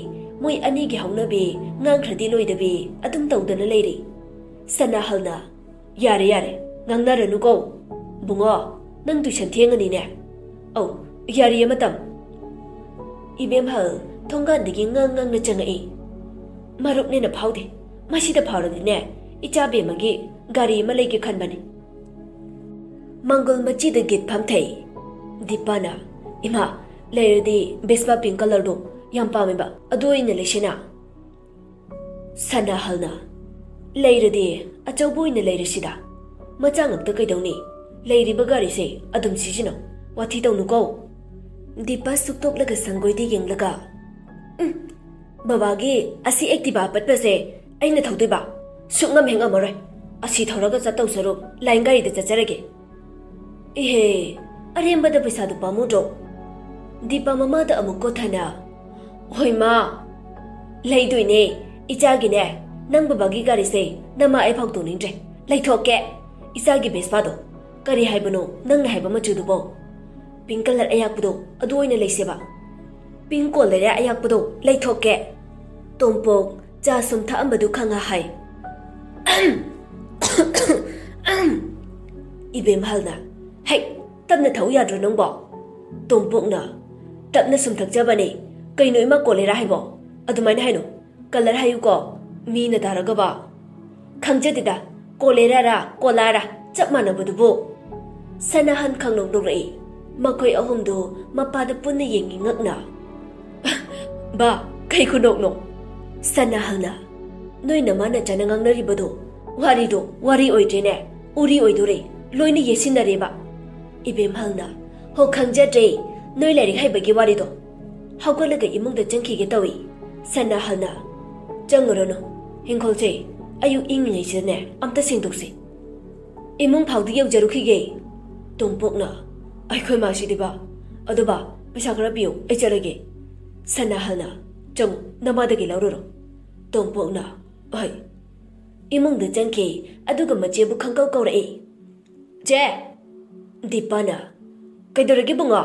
ꯃꯣꯏ ꯑꯅꯤꯒꯤ ꯍꯧꯅꯕꯤ ꯉꯥꯡꯈ꯭ꯔꯗꯤ ꯂꯣꯏꯗꯕꯤ ꯑꯗꯨꯝ ꯇꯧꯗꯅ ꯂꯩꯔꯤ꯫ ꯁꯅꯥꯍꯜꯅ, "ꯌꯥꯔꯦ, ꯌꯥꯔꯦ, ꯉꯥꯡꯅꯔꯅꯨꯀꯣ꯫ ꯕꯨꯡꯉꯣ, ꯅꯪ ꯇꯨꯏꯁꯟ ꯊꯦꯡꯉꯅꯤꯅꯦ꯫ ꯑꯧ, ꯌꯥꯔꯤꯌꯦ ꯃꯇꯝ꯫" ꯏꯕꯦꯝꯍꯜ ꯊꯣꯡꯒꯥꯟꯗꯒꯤ ꯉꯥꯡ ꯉꯥꯡꯅ ꯆꯪꯉꯛꯏ꯫ "ꯃꯔꯨꯞꯅꯦꯅ ꯐꯥꯎꯗꯦ꯫ ꯃꯁꯤꯗ ꯐꯥꯎꯔꯗꯤꯅꯦ, ꯏꯆꯥ ꯕꯦꯝꯃꯒꯤ ꯒꯥꯔꯤ ꯑꯃ ꯂꯩꯒꯦ ꯈꯟꯕꯅꯤ꯫" ꯃꯪꯒꯣꯜ ꯃꯆꯤꯗ ꯒꯤꯠ ꯐꯝꯊꯩ꯫ ꯗꯤꯄꯥꯅ, "ꯏꯃꯥ, ꯂꯩꯔꯗꯤ ꯕꯦꯁꯄꯥ ꯄꯤꯡ ꯀꯂꯔꯗꯣ ꯌꯥꯝ ꯄꯥꯝꯃꯦꯕ, ꯑꯗꯨ ꯑꯣꯏꯅ ꯂꯩꯁꯤꯅ꯫" ꯁꯅꯥꯍꯜꯅ, "ꯂꯩꯔꯗꯤ ꯑꯆꯧꯕ ꯑꯣꯏꯅ ꯂꯩꯔꯁꯤꯗ꯫ ꯃꯆꯥ ꯉꯥꯛꯇ ꯀꯩꯗꯧꯅꯤ? ꯂꯩꯔꯤꯕ ꯒꯥꯔꯤꯁꯦ ꯑꯗꯨꯝ ꯁꯤꯖꯤꯟꯅꯧ꯫ ꯋꯥꯊꯤ ꯇꯧꯅꯨꯀꯣ꯫" ꯗꯤꯄꯥ ꯁꯨꯛꯇꯣꯛꯂꯒ ꯁꯪꯒꯣꯏꯗ ꯌꯦꯡꯂꯒ, "ꯎꯝ, ꯕꯕꯥꯒꯤ ꯑꯁꯤ ꯑꯦꯛꯇꯤꯚꯥ ꯑꯄꯠꯄꯁꯦ ꯑꯩꯅ ꯊꯧꯗꯣꯏꯕ? ꯁꯨꯛꯉꯝ ꯍꯦꯛ ꯉꯝꯃꯔꯣꯏ꯫ ꯑꯁꯤ ꯊꯧꯔꯒ ꯆꯠꯇꯧ ꯁꯔꯨꯛ ꯂꯥꯏꯟ ꯒꯥꯔꯤꯗ ꯆꯠꯆꯔꯒꯦ꯫" "ꯏꯍꯦ, ꯑꯔꯦꯝꯕꯗ ꯄꯩꯁꯥꯗꯨ ꯄꯥꯝꯃꯨꯗ꯭ꯔꯣ?" ꯗꯤꯄꯥ ꯃꯃꯥꯗ ꯑꯃꯨꯛ ꯀꯣꯊꯅ, "ꯍꯣꯏ ꯃꯥ, ꯂꯩꯗꯣꯏꯅꯦ꯫ ꯏꯆꯥꯒꯤꯅꯦ, ꯅꯪ ꯕꯕꯥꯒꯤ ꯒꯥꯔꯤꯁꯦ ꯅꯃꯥ ꯑꯩ ꯐꯥꯎ ꯇꯣꯡꯅꯤꯡꯗ꯭ꯔꯦ꯫ ꯂꯩꯊꯣꯛꯀꯦ꯫ ꯏꯆꯥꯒꯤ ꯕꯦꯁꯄꯥꯗꯣ, ꯀꯔꯤ ꯍꯥꯏꯕꯅꯣ ꯅꯪꯅ ꯍꯥꯏꯕ ꯃꯆꯨꯗꯨꯕꯣ? ꯄꯤꯡ ꯀꯂꯔ ꯑꯌꯥꯛꯄꯗꯣ, ꯑꯗꯨ ꯑꯣꯏꯅ ꯂꯩꯁꯦꯕ꯫ ꯄꯤꯡ ꯀꯣꯂꯔ ꯑꯌꯥꯛꯄꯗꯣ ꯂꯩꯊꯣꯛꯀꯦ꯫" ꯇꯣꯝꯄꯣꯛ ꯆꯥ ꯁꯨꯝ ꯊꯛꯑꯝꯕꯗꯨ ꯈꯪꯉ ꯍꯥꯏ꯫ ꯏꯕꯦꯝꯍꯜꯅ, "ꯍꯩ, ꯇꯞꯅ ꯊꯧ ꯌꯥꯗ꯭ꯔꯣ ꯅꯪꯕꯣ?" ꯇꯣꯝꯄꯣꯛꯅ, "ꯇꯞꯅ ꯁꯨꯝ ꯊꯛꯆꯕꯅꯦ꯫ ꯀꯩꯅꯣ ꯏꯃꯥ, ꯀꯣꯂꯦꯔꯥ ꯍꯥꯏꯕꯣ? ꯑꯗꯨꯃꯥꯏꯅ ꯍꯥꯏꯅꯣ꯫ ꯀꯂꯔ ꯍꯥꯏꯌꯨꯀꯣ, ꯃꯤꯅ ꯇꯥꯔꯒꯕ꯫" "ꯈꯪꯖꯗꯦꯗ, ꯀꯣꯂꯦꯔꯥꯔꯥ ꯀꯣꯂꯥꯔꯥ ꯆꯞ ꯃꯥꯟꯅꯕꯗꯨꯕꯨ꯫" ꯁꯅꯥꯍꯟ ꯈꯪꯅꯧ ꯅꯣꯛꯂꯛꯏ꯫ ꯃꯈꯣꯏ ꯑꯍꯨꯝꯗꯨ ꯃꯄꯥꯗ ꯄꯨꯟꯅ ꯌꯦꯡꯉꯤ ꯉꯛꯅ꯫ "ꯕꯥ, ꯀꯩ ꯈꯨꯅꯣꯛꯅꯣ?" ꯁꯅꯥꯍꯜꯅ, "ꯅꯣꯏ ꯅꯃꯥ ꯅꯆꯥꯅ ꯉꯥꯡꯅꯔꯤꯕꯗꯣ, ꯋꯥꯔꯤꯗꯣ ꯋꯥꯔꯤ ꯑꯣꯏꯗ꯭ꯔꯦꯅꯦ, ꯎꯔꯤ ꯑꯣꯏꯗꯣꯔꯦ, ꯂꯣꯏꯅ ꯌꯦꯠꯁꯤꯟꯅꯔꯦꯕ꯫" ꯏꯕꯦꯝꯍꯜꯅ, "ꯍꯣ, ꯈꯪꯖꯗ꯭ꯔꯦ ꯅꯣꯏ ꯂꯥꯏꯔꯤꯛ ꯍꯩꯕꯒꯤ ꯋꯥꯔꯤꯗꯣ꯫" ꯍꯧꯒꯠꯂꯒ ꯏꯃꯨꯡꯗ ꯆꯪꯈꯤꯒꯦ ꯇꯧꯏ꯫ ꯁꯅꯥꯍꯜꯅ, "ꯆꯪꯉꯨꯔꯅꯨ, ꯍꯤꯡꯈꯣꯜꯁꯦ ꯑꯌꯨꯛ ꯏꯪꯉꯤꯉꯩꯁꯤꯗꯅꯦ ꯑꯝꯇ ꯁꯦꯡꯗꯣꯛꯁꯤ꯫ ꯏꯃꯨꯡ ꯐꯥꯎꯗꯤ ꯌꯧꯖꯔꯨꯈꯤꯒꯦ꯫" ꯇꯣꯝꯄꯣꯛꯅ, "ꯑꯩꯈꯣꯏ ꯃꯥꯁꯤꯗꯤꯕ꯫ ꯑꯗꯣ ꯕꯥ, ꯄꯩꯁꯥ ꯈꯔ ꯄꯤꯌꯨ, ꯑꯩ ꯆꯠꯂꯒꯦ꯫" ꯁꯅꯥꯍꯜꯅ, "ꯆꯪꯉꯨ, ꯅꯃꯥꯗꯒꯤ ꯂꯧꯔꯨꯔꯣ꯫" ꯇꯣꯝꯄꯣꯛꯅ, "ꯍꯣꯏ꯫" ꯏꯃꯨꯡꯗ ꯆꯪꯈꯤ, ꯑꯗꯨꯒ ꯃꯆꯦꯕꯨ ꯈꯪꯀꯧ ꯀꯧꯔꯛꯏ꯫ "ꯆꯦ!" ꯗꯤꯄꯥꯅ, "ꯀꯩꯗꯧꯔꯒꯦ ꯕꯨꯡꯉꯣ?"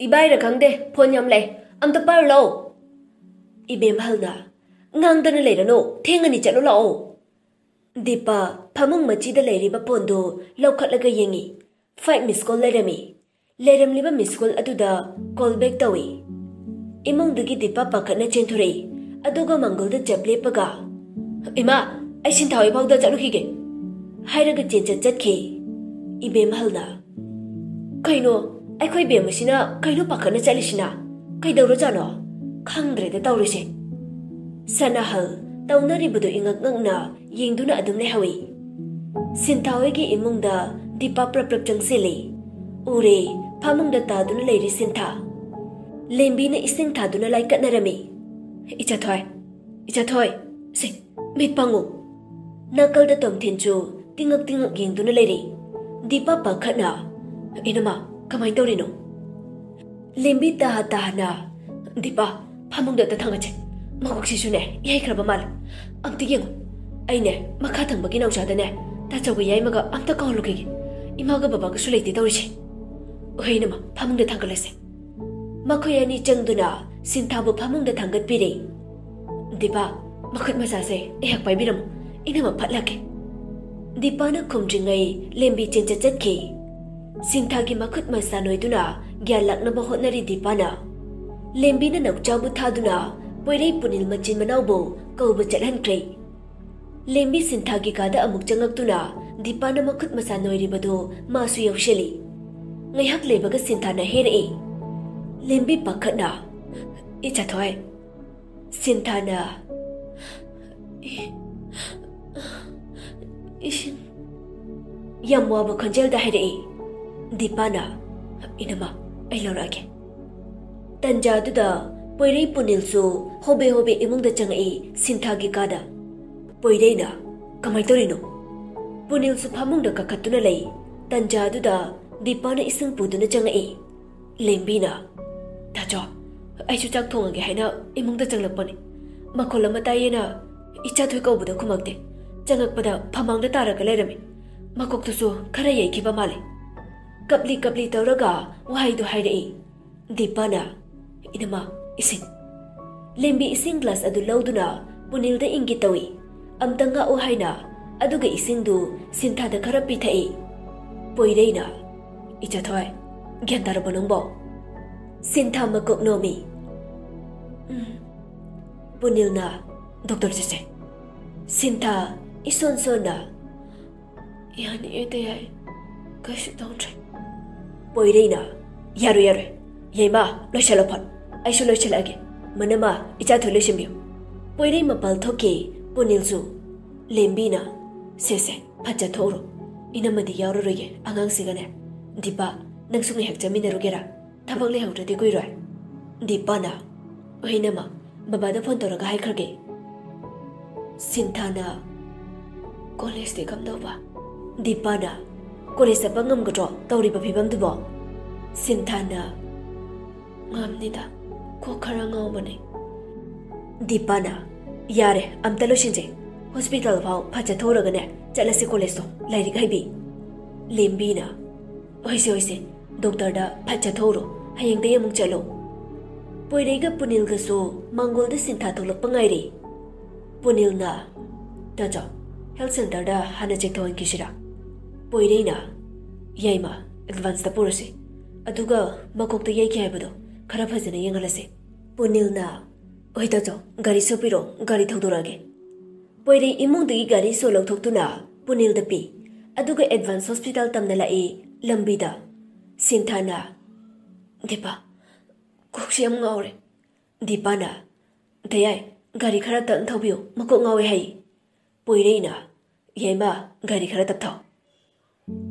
"ꯏꯕꯥꯏꯔ ꯈꯪꯗꯦ, ꯐꯣꯟ ꯌꯥꯝ ꯂꯩ, ꯑꯝꯇ ꯄꯥꯏꯔꯨ ꯂꯥꯎ꯫" ꯏꯕꯦꯝꯍꯜꯅ, "ꯉꯥꯡꯗꯅ ꯂꯩꯔꯅꯨ, ꯊꯦꯡꯉꯅꯤ, ꯆꯠꯂꯨ ꯂꯥꯛꯑꯣ"꯫ ꯗꯤꯄꯥ ꯐꯃꯨꯡ ꯃꯆꯤꯗ ꯂꯩꯔꯤꯕ ꯐꯣꯟꯗꯨ ꯂꯧꯈꯠꯂꯒ ꯌꯦꯡꯉꯤ꯫ ꯐꯥꯏꯚ ꯃꯤꯁ ꯀꯣꯜ ꯂꯩꯔꯝꯃꯤ꯫ ꯂꯩꯔꯝꯂꯤꯕ ꯃꯤꯁ ꯀꯣꯜ ꯑꯗꯨꯗ ꯀꯣꯜ ꯕꯦꯛ ꯇꯧꯏ꯫ ꯏꯃꯨꯡꯗꯒꯤ ꯗꯤꯄꯥ ꯄꯥꯈꯠꯅ ꯆꯦꯟꯊꯣꯔꯛꯏ꯫ ꯑꯗꯨꯒ ꯃꯪꯒꯣꯜꯗ ꯆꯞ ꯂꯦꯞꯄꯒ, "ꯏꯃꯥ, ꯑꯩ ꯁꯤꯟꯊꯥ ꯍꯣꯏ ꯐꯥꯎꯗ ꯆꯠꯂꯨꯈꯤꯒꯦ" ꯍꯥꯏꯔꯒ ꯆꯦꯟꯆꯠ ꯆꯠꯈꯤ꯫ ꯏꯕꯦꯝꯍꯜꯅ, "ꯀꯩꯅꯣ, ꯑꯩꯈꯣꯏ ꯕꯦꯝꯃꯁꯤꯅ ꯀꯩꯅꯣ ꯄꯥꯈꯠꯅ ꯆꯠꯂꯤꯁꯤꯅ? ꯀꯩꯗꯧꯔꯖꯥꯠꯅꯣ? ꯈꯪꯗ꯭ꯔꯦꯗ ꯇꯧꯔꯤꯁꯦ"꯫ ꯁꯅꯥꯍꯜ ꯇꯧꯅꯔꯤꯕꯗꯨ ꯏꯉꯛ ꯉꯛꯅ ꯌꯦꯡꯗꯨꯅ ꯑꯗꯨꯝ ꯂꯩꯍꯧꯏ꯫ ꯁꯤꯟꯊꯥ ꯍꯣꯏꯒꯤ ꯏꯃꯨꯡꯗ ꯗꯤꯄꯥ ꯄ꯭ꯔꯞ ꯄ꯭ꯔꯞ ꯆꯪꯁꯤꯜꯂꯤ꯫ ꯎꯔꯦ, ꯐꯃꯨꯡꯗ ꯇꯥꯗꯨꯅ ꯂꯩꯔꯤ ꯁꯤꯟꯊꯥ꯫ ꯂꯦꯝꯕꯤꯅ ꯏꯁꯤꯡ ꯊꯥꯗꯨꯅ ꯂꯥꯏꯀꯠꯅꯔꯝꯃꯤ꯫ "ꯏꯆꯥꯊꯣꯏ, ꯏꯆꯥꯊꯣꯏ, ꯁꯦ, ꯃꯤꯠ ꯄꯥꯡꯉꯨ"꯫ ꯅꯥꯀꯜꯗ ꯇꯣꯝꯊꯤꯟꯁꯨ ꯇꯤꯡꯉꯛ ꯇꯤꯡꯉꯛ ꯌꯦꯡꯗꯨꯅ ꯂꯩꯔꯤ꯫ ꯗꯤꯄꯥ ꯄꯥꯈꯠꯅ, "ꯏꯅꯝꯃ, ꯀꯃꯥꯏꯅ ꯇꯧꯔꯤꯅꯣ?" ꯂꯦꯝꯕꯤ ꯇꯥꯍ ꯇꯥꯍꯅ, "ꯗꯤꯄꯥ, ꯐꯃꯨꯡꯗ ꯑꯝꯇ ꯊꯥꯡꯒꯠꯁꯦ꯫ ꯃꯀꯣꯛꯁꯤꯁꯨꯅꯦ, ꯌꯩꯈ꯭ꯔꯕ ꯃꯥꯜꯂꯦ꯫ ꯑꯝꯇ ꯌꯦꯡꯉꯨ꯫ ꯑꯩꯅꯦ, ꯃꯈꯥ ꯊꯪꯕꯒꯤ ꯅꯥꯎꯆꯥꯗꯅꯦ, ꯇꯥꯆꯧꯒ ꯌꯥꯏꯃꯒ ꯑꯝꯇ ꯀꯧꯍꯜꯂꯨꯈꯤꯒꯦ꯫ ꯏꯃꯥꯒ ꯕꯕꯥꯒꯁꯨ ꯂꯩꯇꯦ ꯇꯧꯔꯤꯁꯦ"꯫ "ꯍꯣꯏ ꯏꯅꯝꯃ, ꯐꯃꯨꯡꯗ ꯊꯥꯡꯒꯠꯂꯁꯦ"꯫ ꯃꯈꯣꯏ ꯑꯅꯤ ꯆꯪꯗꯨꯅ ꯁꯤꯟꯊꯥꯕꯨ ꯐꯃꯨꯡꯗ ꯊꯥꯡꯒꯠꯄꯤꯔꯦ꯫ "ꯗꯤꯄꯥ, ꯃꯈꯨꯠ ꯃꯁꯥꯁꯦ ꯑꯩꯍꯥꯛ ꯄꯥꯏꯕꯤꯔꯝꯃꯨ, ꯏꯅꯝꯃ ꯐꯠ ꯂꯥꯛꯀꯦ"꯫ ꯗꯤꯄꯥꯅ ꯈꯨꯝꯗ꯭ꯔꯤꯉꯩ ꯂꯦꯝꯕꯤ ꯆꯦꯟꯆꯠ ꯆꯠꯈꯤ꯫ ꯁꯤꯟꯊꯥꯒꯤ ꯃꯈꯨꯠ ꯃꯁꯥ ꯅꯣꯏꯗꯨꯅ ꯒ꯭ꯌꯥꯟ ꯂꯥꯛꯅꯕ ꯍꯣꯠꯅꯔꯤ ꯗꯤꯄꯥꯅ꯫ ꯂꯦꯝꯕꯤꯅ ꯅꯧꯆꯥꯕꯨ ꯊꯥꯗꯨꯅ ꯄꯣꯏꯔꯩ ꯄꯨꯅꯤꯜ ꯃꯆꯤꯟ ꯃꯅꯥꯎꯕꯨ ꯀꯧꯕ ꯆꯠꯍꯟꯈ꯭ꯔꯦ꯫ ꯂꯦꯝꯕꯤ ꯁꯤꯟꯊꯥꯒꯤ ꯀꯥꯗ ꯑꯃꯨꯛ ꯆꯪꯉꯛꯇꯨꯅ ꯗꯤꯄꯥꯅ ꯃꯈꯨꯠ ꯃꯁꯥ ꯅꯣꯏꯔꯤꯕꯗꯨ ꯃꯥꯁꯨ ꯌꯥꯎꯁꯤꯜꯂꯤ꯫ ꯉꯥꯏꯍꯥꯛ ꯂꯩꯕꯒ ꯁꯤꯟꯊꯥꯅ ꯍꯦꯔꯛꯏ꯫ ꯂꯦꯝꯕꯤ ꯄꯥꯈꯠꯅ, "ꯏꯆꯥꯊꯣꯏ"꯫ ꯁꯤꯟꯊꯥꯅ, "ꯏ-, ꯏꯁꯤꯡ"꯫ ꯌꯥꯝ ꯋꯥꯕ ꯈꯣꯟꯖꯦꯜꯗ ꯍꯥꯏꯔꯛꯏ꯫ ꯗꯤꯄꯥꯅ, "ꯏꯅꯝꯃ, ꯑꯩ ꯂꯧꯔꯛꯑꯒꯦ"꯫ ꯇꯟꯖꯥꯗꯨꯗ ꯄꯣꯏꯔꯩ ꯄꯨꯅꯤꯜꯁꯨ ꯍꯣꯕꯦ ꯍꯣꯕꯦ ꯏꯃꯨꯡꯗ ꯆꯪꯉꯛꯏ ꯁꯤꯟꯊꯥꯒꯤ ꯀꯥꯗ꯫ ꯄꯣꯏꯔꯩꯅ, "ꯀꯃꯥꯏ ꯇꯧꯔꯤꯅꯣ?" ꯄꯨꯅꯤꯜꯁꯨ ꯐꯃꯨꯡꯗ ꯀꯥꯈꯠꯇꯨꯅ ꯂꯩ꯫ ꯇꯟꯖꯥꯗꯨꯗ ꯗꯤꯄꯥꯅ ꯏꯁꯤꯡ ꯄꯨꯗꯨꯅ ꯆꯪꯉꯛꯏ꯫ ꯂꯦꯝꯕꯤꯅ, "ꯇꯥꯆꯧ, ꯑꯩꯁꯨ ꯆꯥꯛ ꯊꯣꯡꯉꯒꯦ ꯍꯥꯏꯅ ꯏꯃꯨꯡꯗ ꯆꯪꯂꯛꯄꯅꯤ꯫ ꯃꯈꯣꯜ ꯑꯃ ꯇꯥꯏꯌꯦꯅ ꯏꯆꯥꯊꯣꯏ ꯀꯧꯕꯗ ꯈꯨꯝꯃꯛꯇꯦ꯫ ꯆꯪꯉꯛꯄꯗ ꯐꯃꯥꯡꯗ ꯇꯥꯔꯒ ꯂꯩꯔꯝꯃꯤ꯫ ꯃꯀꯣꯛꯇꯨꯁꯨ ꯈꯔ ꯌꯩꯈꯤꯕ ꯃꯥꯜꯂꯤ"꯫ ꯀꯞꯂꯤ ꯀꯞꯂꯤ ꯇꯧꯔꯒ ꯋꯥꯍꯩꯗꯨ ꯍꯥꯏꯔꯛꯏ꯫ ꯗꯤꯄꯥꯅ, "ꯏꯅꯝꯃ, ꯏꯁꯤꯡ"꯫ ꯂꯦꯝꯕꯤ ꯏꯁꯤꯡ ꯒ꯭ꯂꯥꯁ ꯑꯗꯨ ꯂꯧꯗꯨꯅ ꯄꯨꯅꯤꯜꯗ ꯏꯪꯒꯤꯠ ꯇꯧꯏ꯫ "ꯑꯝꯇ ꯉꯥꯛꯑꯣ" ꯍꯥꯏꯅ, ꯑꯗꯨꯒ ꯏꯁꯤꯡꯗꯨ ꯁꯤꯟꯊꯥꯗ ꯈꯔ ꯄꯤꯊꯛꯏ꯫ ꯄꯣꯏꯔꯩꯅ, "ꯏꯆꯥ ꯊꯣꯏ, ꯒ꯭ꯌꯥꯟ ꯇꯥꯔꯕꯣ ꯅꯪꯕꯣ?" ꯁꯤꯟꯊꯥ ꯃꯀꯣꯛ ꯅꯣꯝꯃꯤ꯫ "ꯎꯝ꯫" ꯄꯨꯅꯤꯜꯅ, "ꯗꯣꯛꯇꯔ ꯆꯠꯁꯦ꯫" ꯁꯤꯟꯊꯥ ꯏꯁꯣꯟ ꯁꯣꯟꯅ, "ꯌꯥꯅꯤꯌꯦ ꯇꯌꯥꯏ, ꯀꯩꯁꯨ ꯇꯧꯗ꯭ꯔꯦ꯫" ꯄꯣꯏꯔꯩꯅ, "ꯌꯥꯔꯣꯏ, ꯌꯥꯔꯣꯏ꯫ ꯌꯥꯏꯃ, ꯂꯣꯏꯁꯤꯜꯂꯣ ꯐꯠ꯫ ꯑꯩꯁꯨ ꯂꯣꯏꯁꯤꯜꯂꯛꯑꯒꯦ꯫ ꯃꯅꯝꯃ, ꯏꯆꯥ ꯊꯣꯏ ꯂꯣꯏꯁꯤꯟꯕꯤꯌꯨ꯫" ꯄꯣꯏꯔꯩ ꯃꯄꯥꯜ ꯊꯣꯛꯈꯤ꯫ ꯄꯨꯅꯤꯜꯁꯨ꯫ ꯂꯦꯝꯕꯤꯅ, "ꯁꯦ, ꯁꯦ, ꯐꯠ ꯆꯠꯊꯣꯛꯎꯔꯣ꯫ ꯏꯅꯝꯃꯗꯤ ꯌꯥꯎꯔꯔꯣꯏꯒꯦ ꯑꯉꯥꯡꯁꯤꯒꯅꯦ꯫ ꯗꯤꯄꯥ, ꯅꯪꯁꯨ ꯉꯥꯏꯍꯥꯛ ꯆꯠꯃꯤꯟꯅꯔꯨꯒꯦꯔꯥ? ꯊꯕꯛ ꯂꯩꯍꯧꯗ꯭ꯔꯗꯤ ꯀꯨꯏꯔꯣꯏ꯫" ꯗꯤꯄꯥꯅ, "ꯍꯣꯏ ꯏꯅꯝꯃ, ꯕꯕꯥꯗ ꯐꯣꯟ ꯇꯧꯔꯒ ꯍꯥꯏꯈ꯭ꯔꯒꯦ꯫" ꯁꯤꯟꯊꯥꯅ, "ꯀꯣꯂꯦꯖꯇꯤ ꯀꯝꯗꯧꯕ?" ꯗꯤꯄꯥꯅ, "ꯀꯣꯂꯦꯖ ꯆꯠꯄ ꯉꯝꯒꯗ꯭ꯔꯣ ꯇꯧꯔꯤꯕ ꯐꯤꯕꯝꯗꯨꯕꯣ?" ꯁꯤꯟꯊꯥꯅ, "ꯉꯝꯅꯤꯗ, ꯀꯣꯛ ꯈꯔ ꯉꯥꯎꯕꯅꯦ꯫" ꯗꯤꯄꯥꯅ, "ꯌꯥꯔꯦ, ꯑꯝꯇ ꯂꯣꯏꯁꯤꯟꯁꯦ꯫ ꯍꯣꯁꯄꯤꯇꯥꯜ ꯐꯥꯎ ꯐꯠ ꯆꯠꯊꯣꯛꯎꯔꯒꯅꯦ ꯆꯠꯂꯁꯤ ꯀꯣꯂꯦꯖꯇꯣ, ꯂꯥꯏꯔꯤꯛ ꯍꯩꯕꯤ꯫" ꯂꯦꯝꯕꯤꯅ, "ꯍꯣꯏꯁꯦ, ꯍꯣꯏꯁꯦ, ꯗꯣꯛꯇꯔꯗ ꯐꯠ ꯆꯠꯊꯣꯛꯎꯔꯣ, ꯍꯌꯦꯡꯗꯩ ꯑꯃꯨꯛ ꯆꯠꯂꯣ꯫" ꯄꯣꯏꯔꯩꯒ ꯄꯨꯅꯤꯜꯒꯁꯨ ꯃꯥꯡꯒꯣꯜꯗ ꯁꯤꯟꯊꯥ ꯊꯣꯛꯂꯛꯄ ꯉꯥꯏꯔꯤ꯫ ꯄꯨꯅꯤꯜꯅ, "ꯇꯥꯆꯧ, ꯍꯦꯜꯊ ꯁꯦꯟꯇꯔꯗ ꯍꯥꯟꯅ ꯆꯦꯛ ꯇꯧꯍꯟꯈꯤꯁꯤꯔꯥ?" ꯄꯣꯏꯔꯩꯅ, "ꯌꯥꯏꯃ, ꯑꯦꯗꯚꯥꯟꯁꯇ ꯄꯨꯔꯁꯤ꯫ ꯑꯗꯨꯒ ꯃꯀꯣꯛꯇ ꯌꯩꯈꯤ ꯍꯥꯏꯕꯗꯣ ꯈꯔ ꯐꯖꯅ ꯌꯦꯡꯍꯜꯂꯁꯤ꯫" ꯄꯨꯅꯤꯜꯅ, "ꯍꯣꯏ ꯇꯥꯆꯧ, ꯒꯥꯔꯤ ꯁꯣ ꯄꯤꯔꯣ, ꯒꯥꯔꯤ ꯊꯧꯗꯣꯔꯛꯑꯒꯦ꯫" ꯄꯣꯏꯔꯩ ꯏꯃꯨꯡꯗꯒꯤ ꯒꯥꯔꯤ ꯁꯣ ꯂꯧꯊꯣꯛꯇꯨꯅ ꯄꯨꯅꯤꯜꯗ ꯄꯤ꯫ ꯑꯗꯨꯒ ꯑꯦꯗꯚꯥꯟꯁ ꯍꯣꯁꯄꯤꯇꯥꯜ ꯇꯝꯅ ꯂꯥꯛꯏ꯫ ꯂꯝꯕꯤꯗ ꯁꯤꯟꯊꯥꯅ, "ꯗꯤꯄꯥ, ꯀꯣꯛꯁꯤ ꯌꯥꯝ ꯉꯥꯎꯔꯦ꯫" ꯗꯤꯄꯥꯅ, "ꯇꯌꯥꯏ, ꯒꯥꯔꯤ ꯈꯔ ꯇꯞꯅ ꯊꯧꯕꯤꯌꯨ, ꯃꯀꯣꯛ ꯉꯥꯎꯋꯦ ꯍꯥꯏ꯫" ꯄꯣꯏꯔꯩꯅ, "ꯌꯥꯏꯃ, ꯒꯥꯔꯤ ꯈꯔ ꯇꯞꯊꯧ꯫"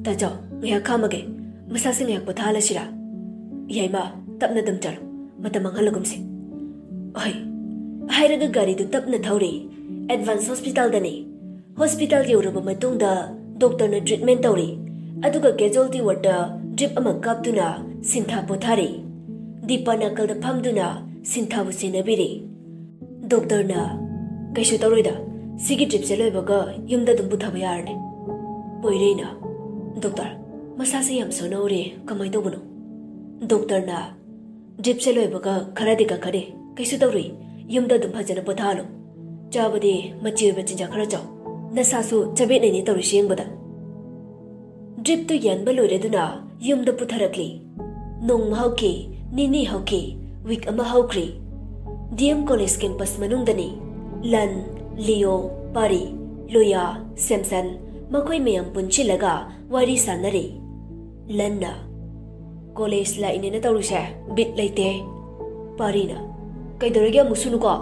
"ꯇꯥꯆꯧ, ꯉꯥꯏꯍꯥꯛ ꯈꯥꯝꯃꯒꯦ, ꯃꯁꯥꯁꯦ ꯉꯥꯏꯍꯥꯛ ꯄꯣꯊꯥꯍꯜꯂꯁꯤꯔꯥ?" "ꯌꯥꯏꯃ, ꯇꯞꯅ ꯑꯗꯨꯝ ꯆꯠꯂꯨ, ꯃꯇꯝ ꯃꯥꯡꯍꯜꯂꯒꯨꯝꯁꯤ꯫" "ꯍꯣꯏ꯫" ꯍꯥꯏꯔꯒ ꯒꯥꯔꯤꯗꯨ ꯇꯞꯅ ꯊꯧꯔꯤ꯫ ꯑꯦꯗꯚꯥꯟꯁ ꯍꯣꯁꯄꯤꯇꯥꯜꯗꯅꯤ꯫ ꯍꯣꯁꯄꯤꯇꯥꯜ ꯌꯧꯔꯕ ꯃꯇꯨꯡꯗ ꯗꯣꯛꯇꯔꯅ ꯇ꯭ꯔꯤꯠꯃꯦꯟ ꯇꯧꯔꯤ꯫ ꯑꯗꯨꯒ ꯀꯦꯖꯨꯋꯦꯜꯇꯤ ꯋꯥꯔꯗꯇ ꯗ꯭ꯔꯤꯞ ꯑꯃ ꯀꯥꯞꯇꯨꯅ ꯁꯤꯟꯊꯥ ꯄꯣꯊꯥꯔꯤ꯫ ꯗꯤꯄꯥ ꯅꯥꯀꯜꯗ ꯐꯝꯗꯨꯅ ꯁꯤꯟꯊꯥꯕꯨ ꯁꯦꯟꯅꯕꯤꯔꯤ꯫ ꯗꯣꯛꯇꯔꯅ, "ꯀꯩꯁꯨ ꯇꯧꯔꯣꯏꯗ, ꯁꯤꯒꯤ ꯗ꯭ꯔꯤꯞꯁꯦ ꯂꯣꯏꯕꯒ ꯌꯨꯝꯗ ꯑꯗꯨꯝ ꯄꯨꯊꯕ ꯌꯥꯔꯅꯤ꯫" ꯄꯣꯏꯔꯩꯅ, "ꯗꯣꯛꯇꯔ, ꯃꯁꯥꯁꯦ ꯌꯥꯝ ꯁꯣꯟꯅꯧꯔꯦ, ꯀꯃꯥꯏꯅ ꯇꯧꯕꯅꯣ?" ꯗꯣꯛꯇꯔꯅ, "ꯗ꯭ꯔꯤꯞꯁꯦ ꯂꯣꯏꯕꯒ ꯈꯔꯗꯤ ꯀꯛꯈ꯭ꯔꯦ, ꯀꯩꯁꯨ ꯇꯧꯔꯣꯏ, ꯌꯨꯝꯗ ꯑꯗꯨꯝ ꯐꯖꯅ ꯄꯣꯊꯥꯍꯜꯂꯨ꯫ ꯆꯥꯕꯗꯤ ꯃꯆꯤ ꯑꯣꯏꯕ ꯆꯤꯟꯖꯥꯛ ꯈꯔ ꯆꯥꯎ꯫ ꯅꯁꯥꯁꯨ ꯆꯕꯦꯠꯅꯩꯅꯦ ꯇꯧꯔꯤꯁꯤ ꯌꯦꯡꯕꯗ꯫ ꯗ꯭ꯔꯤꯞꯇꯨ ꯌꯥꯟꯕ ꯂꯣꯏꯔꯗꯨꯅ ꯌꯨꯝꯗ ꯄꯨꯊꯔꯛꯂꯤ꯫ ꯅꯣꯡꯃ ꯍꯧꯈꯤ, ꯅꯤꯅꯤ ꯍꯧꯈꯤ, ꯋꯤꯛ ꯑꯃ ꯍꯧꯈ꯭ꯔꯤ꯫ ꯗꯤ ꯑꯦꯝ ꯀꯣꯂꯦꯖ ꯀꯦꯝꯄꯁ ꯃꯅꯨꯡꯗꯅꯤ꯫ ꯂꯟ, ꯂꯤꯌꯣ, ꯄꯥꯔꯤ, ꯂꯣꯌꯥ, ꯁꯦꯝꯁꯟ, ꯃꯈꯣꯏ ꯃꯌꯥꯝ ꯄꯨꯟꯁꯤꯜꯂꯒ ꯋꯥꯔꯤ ꯁꯥꯟꯅꯔꯤ꯫ ꯂꯟꯅ, "ꯀꯣꯂꯦꯖ ꯂꯥꯛꯏꯅꯦꯅ ꯇꯧꯔꯤꯁꯦ ꯕꯤꯠ ꯂꯩꯇꯦ꯫" ꯄꯥꯔꯤꯅ, "ꯀꯩꯗꯧꯔꯒꯦ ꯑꯃꯨꯛ ꯁꯨꯅꯨꯀꯣ?"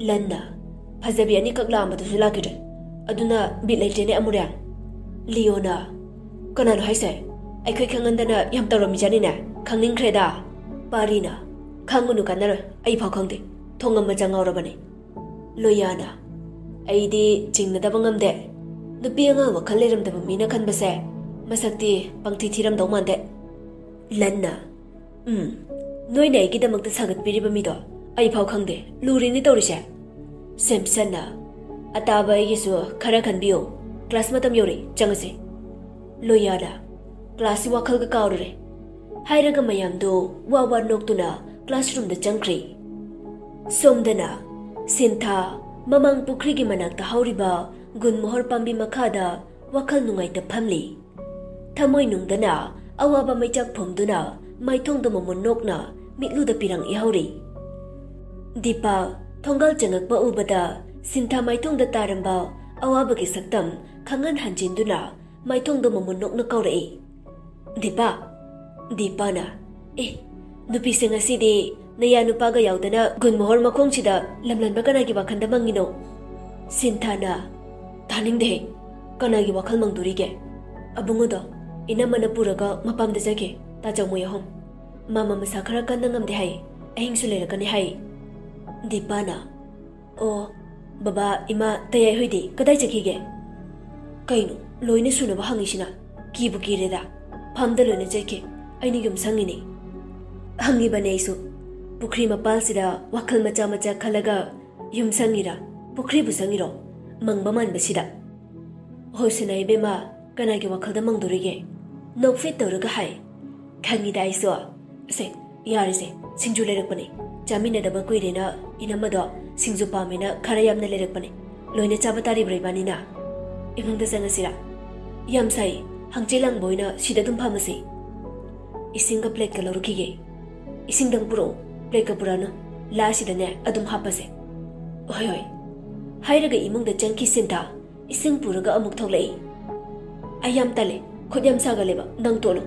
ꯂꯟꯅ, "ꯐꯖꯕꯤ ꯑꯅꯤꯈꯛ ꯂꯥꯛꯑꯝꯕꯗꯨꯁꯨ ꯂꯥꯛꯈꯤꯗ꯭ꯔꯦ꯫ ꯑꯗꯨꯅ ꯕꯤꯠ ꯂꯩꯇ꯭ꯔꯦꯅꯦ ꯑꯃꯨꯔꯦꯡ꯫" ꯂꯤꯌꯣꯅ, "ꯀꯅꯥꯅꯣ ꯍꯥꯏꯁꯦ? ꯑꯩꯈꯣꯏ ꯈꯪꯍꯟꯗꯅ ꯌꯥꯝ ꯇꯧꯔꯝꯃꯤꯖꯥꯠꯅꯤꯅꯦ꯫ ꯈꯪꯅꯤꯡꯈ꯭ꯔꯦꯗ꯫" ꯄꯥꯔꯤꯅ, "ꯈꯪꯉꯨꯅꯨ, ꯀꯥꯟꯅꯔꯣꯏ꯫ ꯑꯩ ꯐꯥꯎ ꯈꯪꯗꯦ꯫ ꯊꯣꯡꯉꯝꯕ ꯆꯪꯍꯧꯔꯕꯅꯤ꯫" ꯂꯣꯌꯥꯅ, "ꯑꯩꯗꯤ ꯆꯤꯡꯅꯗꯕ ꯉꯝꯗꯦ꯫ ꯅꯨꯄꯤ ꯑꯉꯥꯡ ꯋꯥꯈꯜ ꯂꯩꯔꯝꯗꯕ ꯃꯤꯅ ꯈꯟꯕꯁꯦ ꯃꯁꯛꯇꯤ ꯄꯪꯊꯤ ꯊꯤꯔꯝꯗꯧ ꯃꯥꯟꯗꯦ꯫" ꯂꯟꯅ, "ꯎꯝ, ꯅꯣꯏꯅ ꯑꯩꯒꯤꯗꯃꯛꯇ ꯁꯥꯒꯠꯄꯤꯔꯤꯕ ꯃꯤꯗꯣ ꯑꯩ ꯐꯥꯎ ꯈꯪꯗꯦ꯫ ꯂꯨꯔꯤꯅꯤ ꯇꯧꯔꯤꯁꯦ꯫" ꯁꯦꯝꯁꯟꯅ, "ꯑꯇꯥꯕ ꯑꯩꯒꯤꯁꯨ ꯈꯔ ꯈꯟꯕꯤꯌꯨ꯫ ꯀ꯭ꯂꯥꯁ ꯃꯇꯝ ꯌꯧꯔꯦ, ꯆꯪꯉꯁꯤ꯫" ꯂꯣꯌꯥꯅ, "ꯀ꯭ꯂꯥꯁꯁꯤ ꯋꯥꯈꯜꯒ ꯀꯥꯎꯔꯨꯔꯦ꯫" ꯍꯥꯏꯔꯒ ꯃꯌꯥꯝꯗꯨ ꯋꯥ ꯋꯥ ꯅꯣꯛꯇꯨꯅ ꯀ꯭ꯂꯥꯁꯔꯨꯝꯗ ꯆꯪꯈ꯭ꯔꯤ꯫ ꯁꯣꯝꯗꯅ ꯁꯤꯟꯊꯥ ꯃꯃꯥꯡ ꯄꯨꯈ꯭ꯔꯤꯒꯤ ꯃꯅꯥꯛꯇ ꯍꯧꯔꯤꯕ ꯒꯨꯟꯃꯣꯍꯣꯔ ꯄꯥꯝꯕꯤ ꯃꯈꯥꯗ ꯋꯥꯈꯜ ꯅꯨꯡꯉꯥꯏꯇ ꯐꯝꯂꯤ꯫ ꯊꯃꯣꯏꯅꯨꯡꯗꯅ ꯑꯋꯥꯕ ꯃꯩꯆꯥꯛ ꯐꯨꯝꯗꯨꯅ ꯃꯥꯏꯊꯣꯡꯗ ꯃꯃꯨꯟ ꯅꯣꯛꯅ ꯃꯤꯠꯂꯨꯗ ꯄꯤꯔꯪ ꯏꯍꯧꯔꯤ꯫ ꯗꯤꯄꯥ ꯊꯣꯡꯒꯥꯜ ꯆꯪꯉꯛꯄ ꯎꯕꯗ ꯁꯤꯟꯊꯥ ꯃꯥꯏꯊꯣꯡꯗ ꯇꯥꯔꯝꯕ ꯑꯋꯥꯕꯒꯤ ꯁꯛꯇꯝ ꯈꯪꯍꯟ ꯍꯟꯖꯤꯟꯗꯨꯅ ꯃꯥꯏꯊꯣꯡꯗ ꯃꯃꯨꯟ ꯅꯣꯛꯅ ꯀꯧꯔꯛꯏ, "ꯗꯤꯄꯥ! ꯗꯤꯄꯥꯅ, "ꯑꯦ, ꯅꯨꯄꯤꯁꯦ ꯉꯁꯤꯗꯤ ꯅꯌꯥ ꯅꯨꯄꯥꯒ ꯌꯥꯎꯗꯅ ꯒꯨꯟꯃꯣꯍꯣꯔ ꯃꯈꯣꯡꯁꯤꯗ ꯂꯝꯂꯟꯕ ꯀꯅꯥꯒꯤ ꯋꯥꯈꯜꯗ ꯃꯪꯉꯤꯅꯣ?" ꯁꯤꯟꯊꯥꯅ, "ꯇꯥꯅꯤꯡꯗꯦꯍꯦ, ꯀꯅꯥꯒꯤ ꯋꯥꯈꯜ ꯃꯪꯗꯣꯔꯤꯒꯦ? ꯑꯕꯨꯡꯉꯣꯗꯣ ꯏꯅꯝꯃꯅ ꯄꯨꯔꯒ ꯃꯄꯥꯝꯗ ꯆꯠꯈꯤ, ꯇꯥꯆꯧ ꯃꯣꯏ ꯑꯍꯨꯝ꯫ ꯃꯥꯃ ꯃꯁꯥ ꯈꯔ ꯀꯟꯅ ꯉꯝꯗꯦ ꯍꯥꯏ, ꯑꯍꯤꯡꯁꯨ ꯂꯩꯔꯛꯀꯅꯤ ꯍꯥꯏ꯫" ꯗꯤꯄꯥꯅ, "ꯑꯣ, ꯕꯕꯥ, ꯏꯃꯥ, ꯇꯌꯥꯏ ꯍꯣꯏꯗꯤ ꯀꯗꯥꯏ ꯆꯠꯈꯤꯒꯦ?" "ꯀꯩꯅꯣ, ꯂꯣꯏꯅ ꯁꯨꯅꯕ ꯍꯪꯉꯤꯁꯤꯅ? ꯀꯤꯕꯨ ꯀꯤꯔꯦꯗ꯫ ꯐꯥꯝꯗ ꯂꯣꯏꯅ ꯆꯠꯈꯤ, ꯑꯩꯅ ꯌꯨꯝ ꯁꯪꯉꯤꯅꯦ꯫" ꯍꯪꯉꯤꯕꯅꯦ ꯑꯩꯁꯨ꯫ ꯄꯨꯈ꯭ꯔꯤ ꯃꯄꯥꯜꯁꯤꯗ ꯋꯥꯈꯜ ꯃꯆꯥ ꯃꯆꯥ ꯈꯜꯂꯒ ꯌꯨꯝ ꯁꯪꯉꯤꯔꯥ, ꯄꯨꯈ꯭ꯔꯤꯕꯨ ꯁꯪꯉꯤꯔꯣ? ꯃꯪꯕ ꯃꯥꯟꯕꯁꯤꯗ꯫ "ꯍꯣꯏ ꯁꯤꯅ ꯏꯕꯦꯝꯃ, ꯀꯅꯥꯒꯤ ꯋꯥꯈꯜꯗ ꯃꯪꯗꯣꯔꯤꯒꯦ?" ꯅꯣꯛꯐꯦꯠ ꯇꯧꯔꯒ ꯍꯥꯏ꯫ "ꯈꯪꯉꯤꯗ ꯑꯩꯁꯨ꯫ ꯁꯦ, ꯌꯥꯔꯦꯁꯦ, ꯁꯤꯡꯖꯨ ꯂꯩꯔꯛꯄꯅꯦ, ꯆꯥꯃꯤꯟꯅꯗꯕ ꯀꯨꯏꯔꯦꯅ ꯏꯅꯝꯃꯗꯣ ꯁꯤꯡꯖꯨ ꯄꯥꯝꯃꯦꯅ ꯈꯔ ꯌꯥꯝꯅ ꯂꯩꯔꯛꯄꯅꯦ꯫ ꯂꯣꯏꯅ ꯆꯥꯕ ꯇꯥꯔꯤꯕ꯭ꯔꯥ ꯏꯕꯥꯅꯤꯅ? ꯏꯃꯨꯡꯗ ꯆꯪꯉꯁꯤꯔꯥ? ꯌꯥꯝ ꯁꯥꯏ, ꯍꯪꯆꯤꯠ ꯂꯥꯡꯕ ꯑꯣꯏꯅ ꯁꯤꯗ ꯑꯗꯨꯝ ꯐꯝꯃꯁꯤ꯫ ꯏꯁꯤꯡꯒ ꯄ꯭ꯂꯦꯠꯀ ꯂꯧꯔꯛꯈꯤꯒꯦ꯫ ꯏꯁꯤꯡꯗꯪ ꯄꯨꯔꯛꯑꯣ, ꯄ꯭ꯂꯦꯠꯀ ꯄꯨꯔꯛꯑꯅꯨ꯫ ꯂꯥꯁꯤꯗꯅꯦ ꯑꯗꯨꯝ ꯍꯥꯞꯄꯁꯦ꯫ ꯍꯣꯏ ꯍꯣꯏ꯫ ꯍꯥꯏꯔꯒ ꯏꯃꯨꯡꯗ ꯆꯪꯈꯤ ꯁꯤꯟꯊꯥ꯫ ꯏꯁꯤꯡ ꯄꯨꯔꯒ ꯑꯃꯨꯛ ꯊꯣꯛꯂꯛꯏ꯫ ꯑꯩ ꯌꯥꯝ ꯇꯜꯂꯦ, ꯈꯨꯠ ꯌꯥꯝ ꯁꯥꯒꯠꯂꯦꯕ, ꯅꯪ ꯇꯣꯠꯂꯣ꯫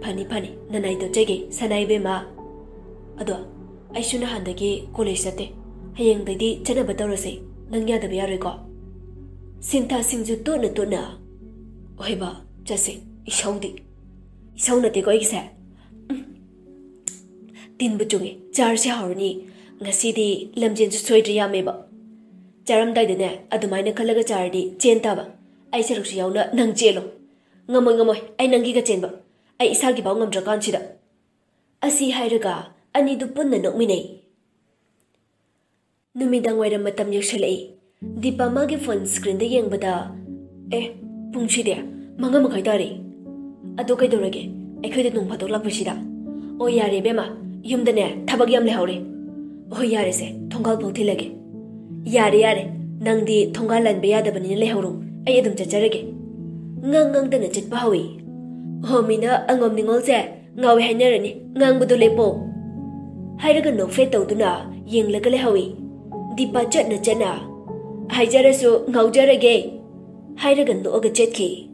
ꯐꯅꯤ ꯐꯅꯤ, ꯅꯅꯥꯏ ꯇꯣꯠꯆꯒꯦ ꯁꯅꯥ ꯏꯕꯦꯝꯃ꯫ ꯑꯗꯣ ꯑꯩꯁꯨ ꯅꯍꯥꯟꯗꯒꯤ ꯀꯣꯂꯦꯖ ꯆꯠꯇꯦ꯫ ꯍꯌꯦꯡꯗꯩꯗꯤ ꯆꯠꯅꯕ ꯇꯧꯔꯁꯦ꯫ ꯅꯪ ꯌꯥꯗꯕ ꯌꯥꯔꯣꯏꯀꯣ? ꯁꯤꯟꯊꯥ ꯁꯤꯡꯖꯨ ꯇꯣꯠꯅ ꯇꯣꯠꯅ꯫ ꯍꯣꯏꯕ, ꯆꯠꯁꯦ꯫ ꯏꯁꯧꯗꯤ꯫ ꯏꯁꯧ ꯅꯠꯇꯦꯀꯣ ꯑꯩꯒꯤꯁꯦ꯫ ꯎꯝ꯫ ꯇꯤꯟꯕꯨ ꯆꯨꯡꯉꯦ꯫ ꯆꯥꯔꯁꯦ ꯍꯧꯔꯅꯤ꯫ ꯉꯁꯤꯗꯤ ꯂꯝꯖꯦꯟꯁꯨ ꯁꯣꯏꯗ꯭ꯔꯦ ꯌꯥꯝꯃꯦꯕ꯫ ꯆꯥꯔꯝꯗꯥꯏꯗꯅꯦ ꯑꯗꯨꯃꯥꯏꯅ ꯈꯜꯂꯒ ꯆꯥꯔꯗꯤ ꯆꯦꯟ ꯇꯥꯕ꯫ ꯑꯩ ꯁꯔꯨꯛꯁꯨ ꯌꯥꯎꯅ ꯅꯪ ꯆꯦꯜꯂꯣ꯫ ꯉꯝꯃꯣꯏ, ꯉꯝꯃꯣꯏ꯫ ꯑꯩ ꯅꯪꯒꯤꯒ ꯆꯦꯟꯕ꯫ ꯑꯩ ꯏꯁꯥꯒꯤꯐꯥꯎ ꯉꯝꯗ꯭ꯔꯀꯥꯟꯁꯤꯗ꯫ ꯑꯁꯤ ꯍꯥꯏꯔꯒ ꯑꯅꯤꯗꯨ ꯄꯨꯟꯅ ꯅꯣꯛꯃꯤꯟꯅꯩ꯫ ꯅꯨꯃꯤꯗꯥꯡ ꯋꯥꯏꯔꯝ ꯃꯇꯝ ꯌꯧꯁꯜꯂꯛꯏ꯫ ꯗꯤꯄꯥ ꯃꯥꯒꯤ ꯐꯣꯟ ꯁ꯭ꯀ꯭ꯔꯤꯟꯗ ꯌꯦꯡꯕꯗ, "ꯑꯦ, ꯄꯨꯡꯁꯤꯗꯤ ꯃꯉꯥ ꯃꯈꯥꯏ ꯇꯥꯔꯦ꯫ ꯑꯗꯣ ꯀꯩꯗꯧꯔꯒꯦ? ꯑꯩꯈꯣꯏꯗ ꯅꯣꯡ ꯐꯥꯗꯣꯛ ꯂꯥꯛꯄꯁꯤꯗ?" "ꯑꯣ, ꯌꯥꯔꯦ ꯏꯕꯦꯝꯃ, ꯌꯨꯝꯗꯅꯦ ꯊꯕꯛ ꯌꯥꯝ ꯂꯩꯍꯧꯔꯦ꯫ ꯍꯣꯏ, ꯌꯥꯔꯦꯁꯦ, ꯊꯣꯡꯒꯥꯜ ꯐꯥꯎ ꯊꯤꯜꯂꯒꯦ꯫" "ꯌꯥꯔꯦ, ꯌꯥꯔꯦ, ꯅꯪꯗꯤ ꯊꯣꯡꯒꯥꯜ ꯂꯥꯟꯕ ꯌꯥꯗꯕꯅꯤꯅ ꯂꯩꯍꯧꯔꯣ, ꯑꯩ ꯑꯗꯨꯝ ꯆꯠꯆꯔꯒꯦ꯫" ꯉꯥꯡ ꯉꯥꯡꯗꯅ ꯆꯠꯄ ꯍꯧꯏ꯫ "ꯍꯣ, ꯃꯤꯅ ꯑꯉꯣꯝ ꯅꯤꯉꯣꯜꯁꯦ ꯉꯥꯎꯋꯦ ꯍꯥꯏꯅꯔꯅꯤ, ꯉꯥꯡꯕꯗꯣ ꯂꯦꯞꯄꯣ꯫" ꯍꯥꯏꯔꯒ ꯅꯣꯛꯐꯦꯠ ꯇꯧꯗꯨꯅ ꯌꯦꯡꯂꯒ ꯂꯩꯍꯧꯏ꯫ ꯗꯤꯄꯥ ꯆꯠꯅ ꯆꯠꯅ, "ꯍꯥꯏꯖꯔꯁꯨ ꯉꯥꯎꯖꯔꯒꯦ," ꯍꯥꯏꯔꯒ ꯅꯣꯛꯑꯒ ꯆꯠꯈꯤ꯫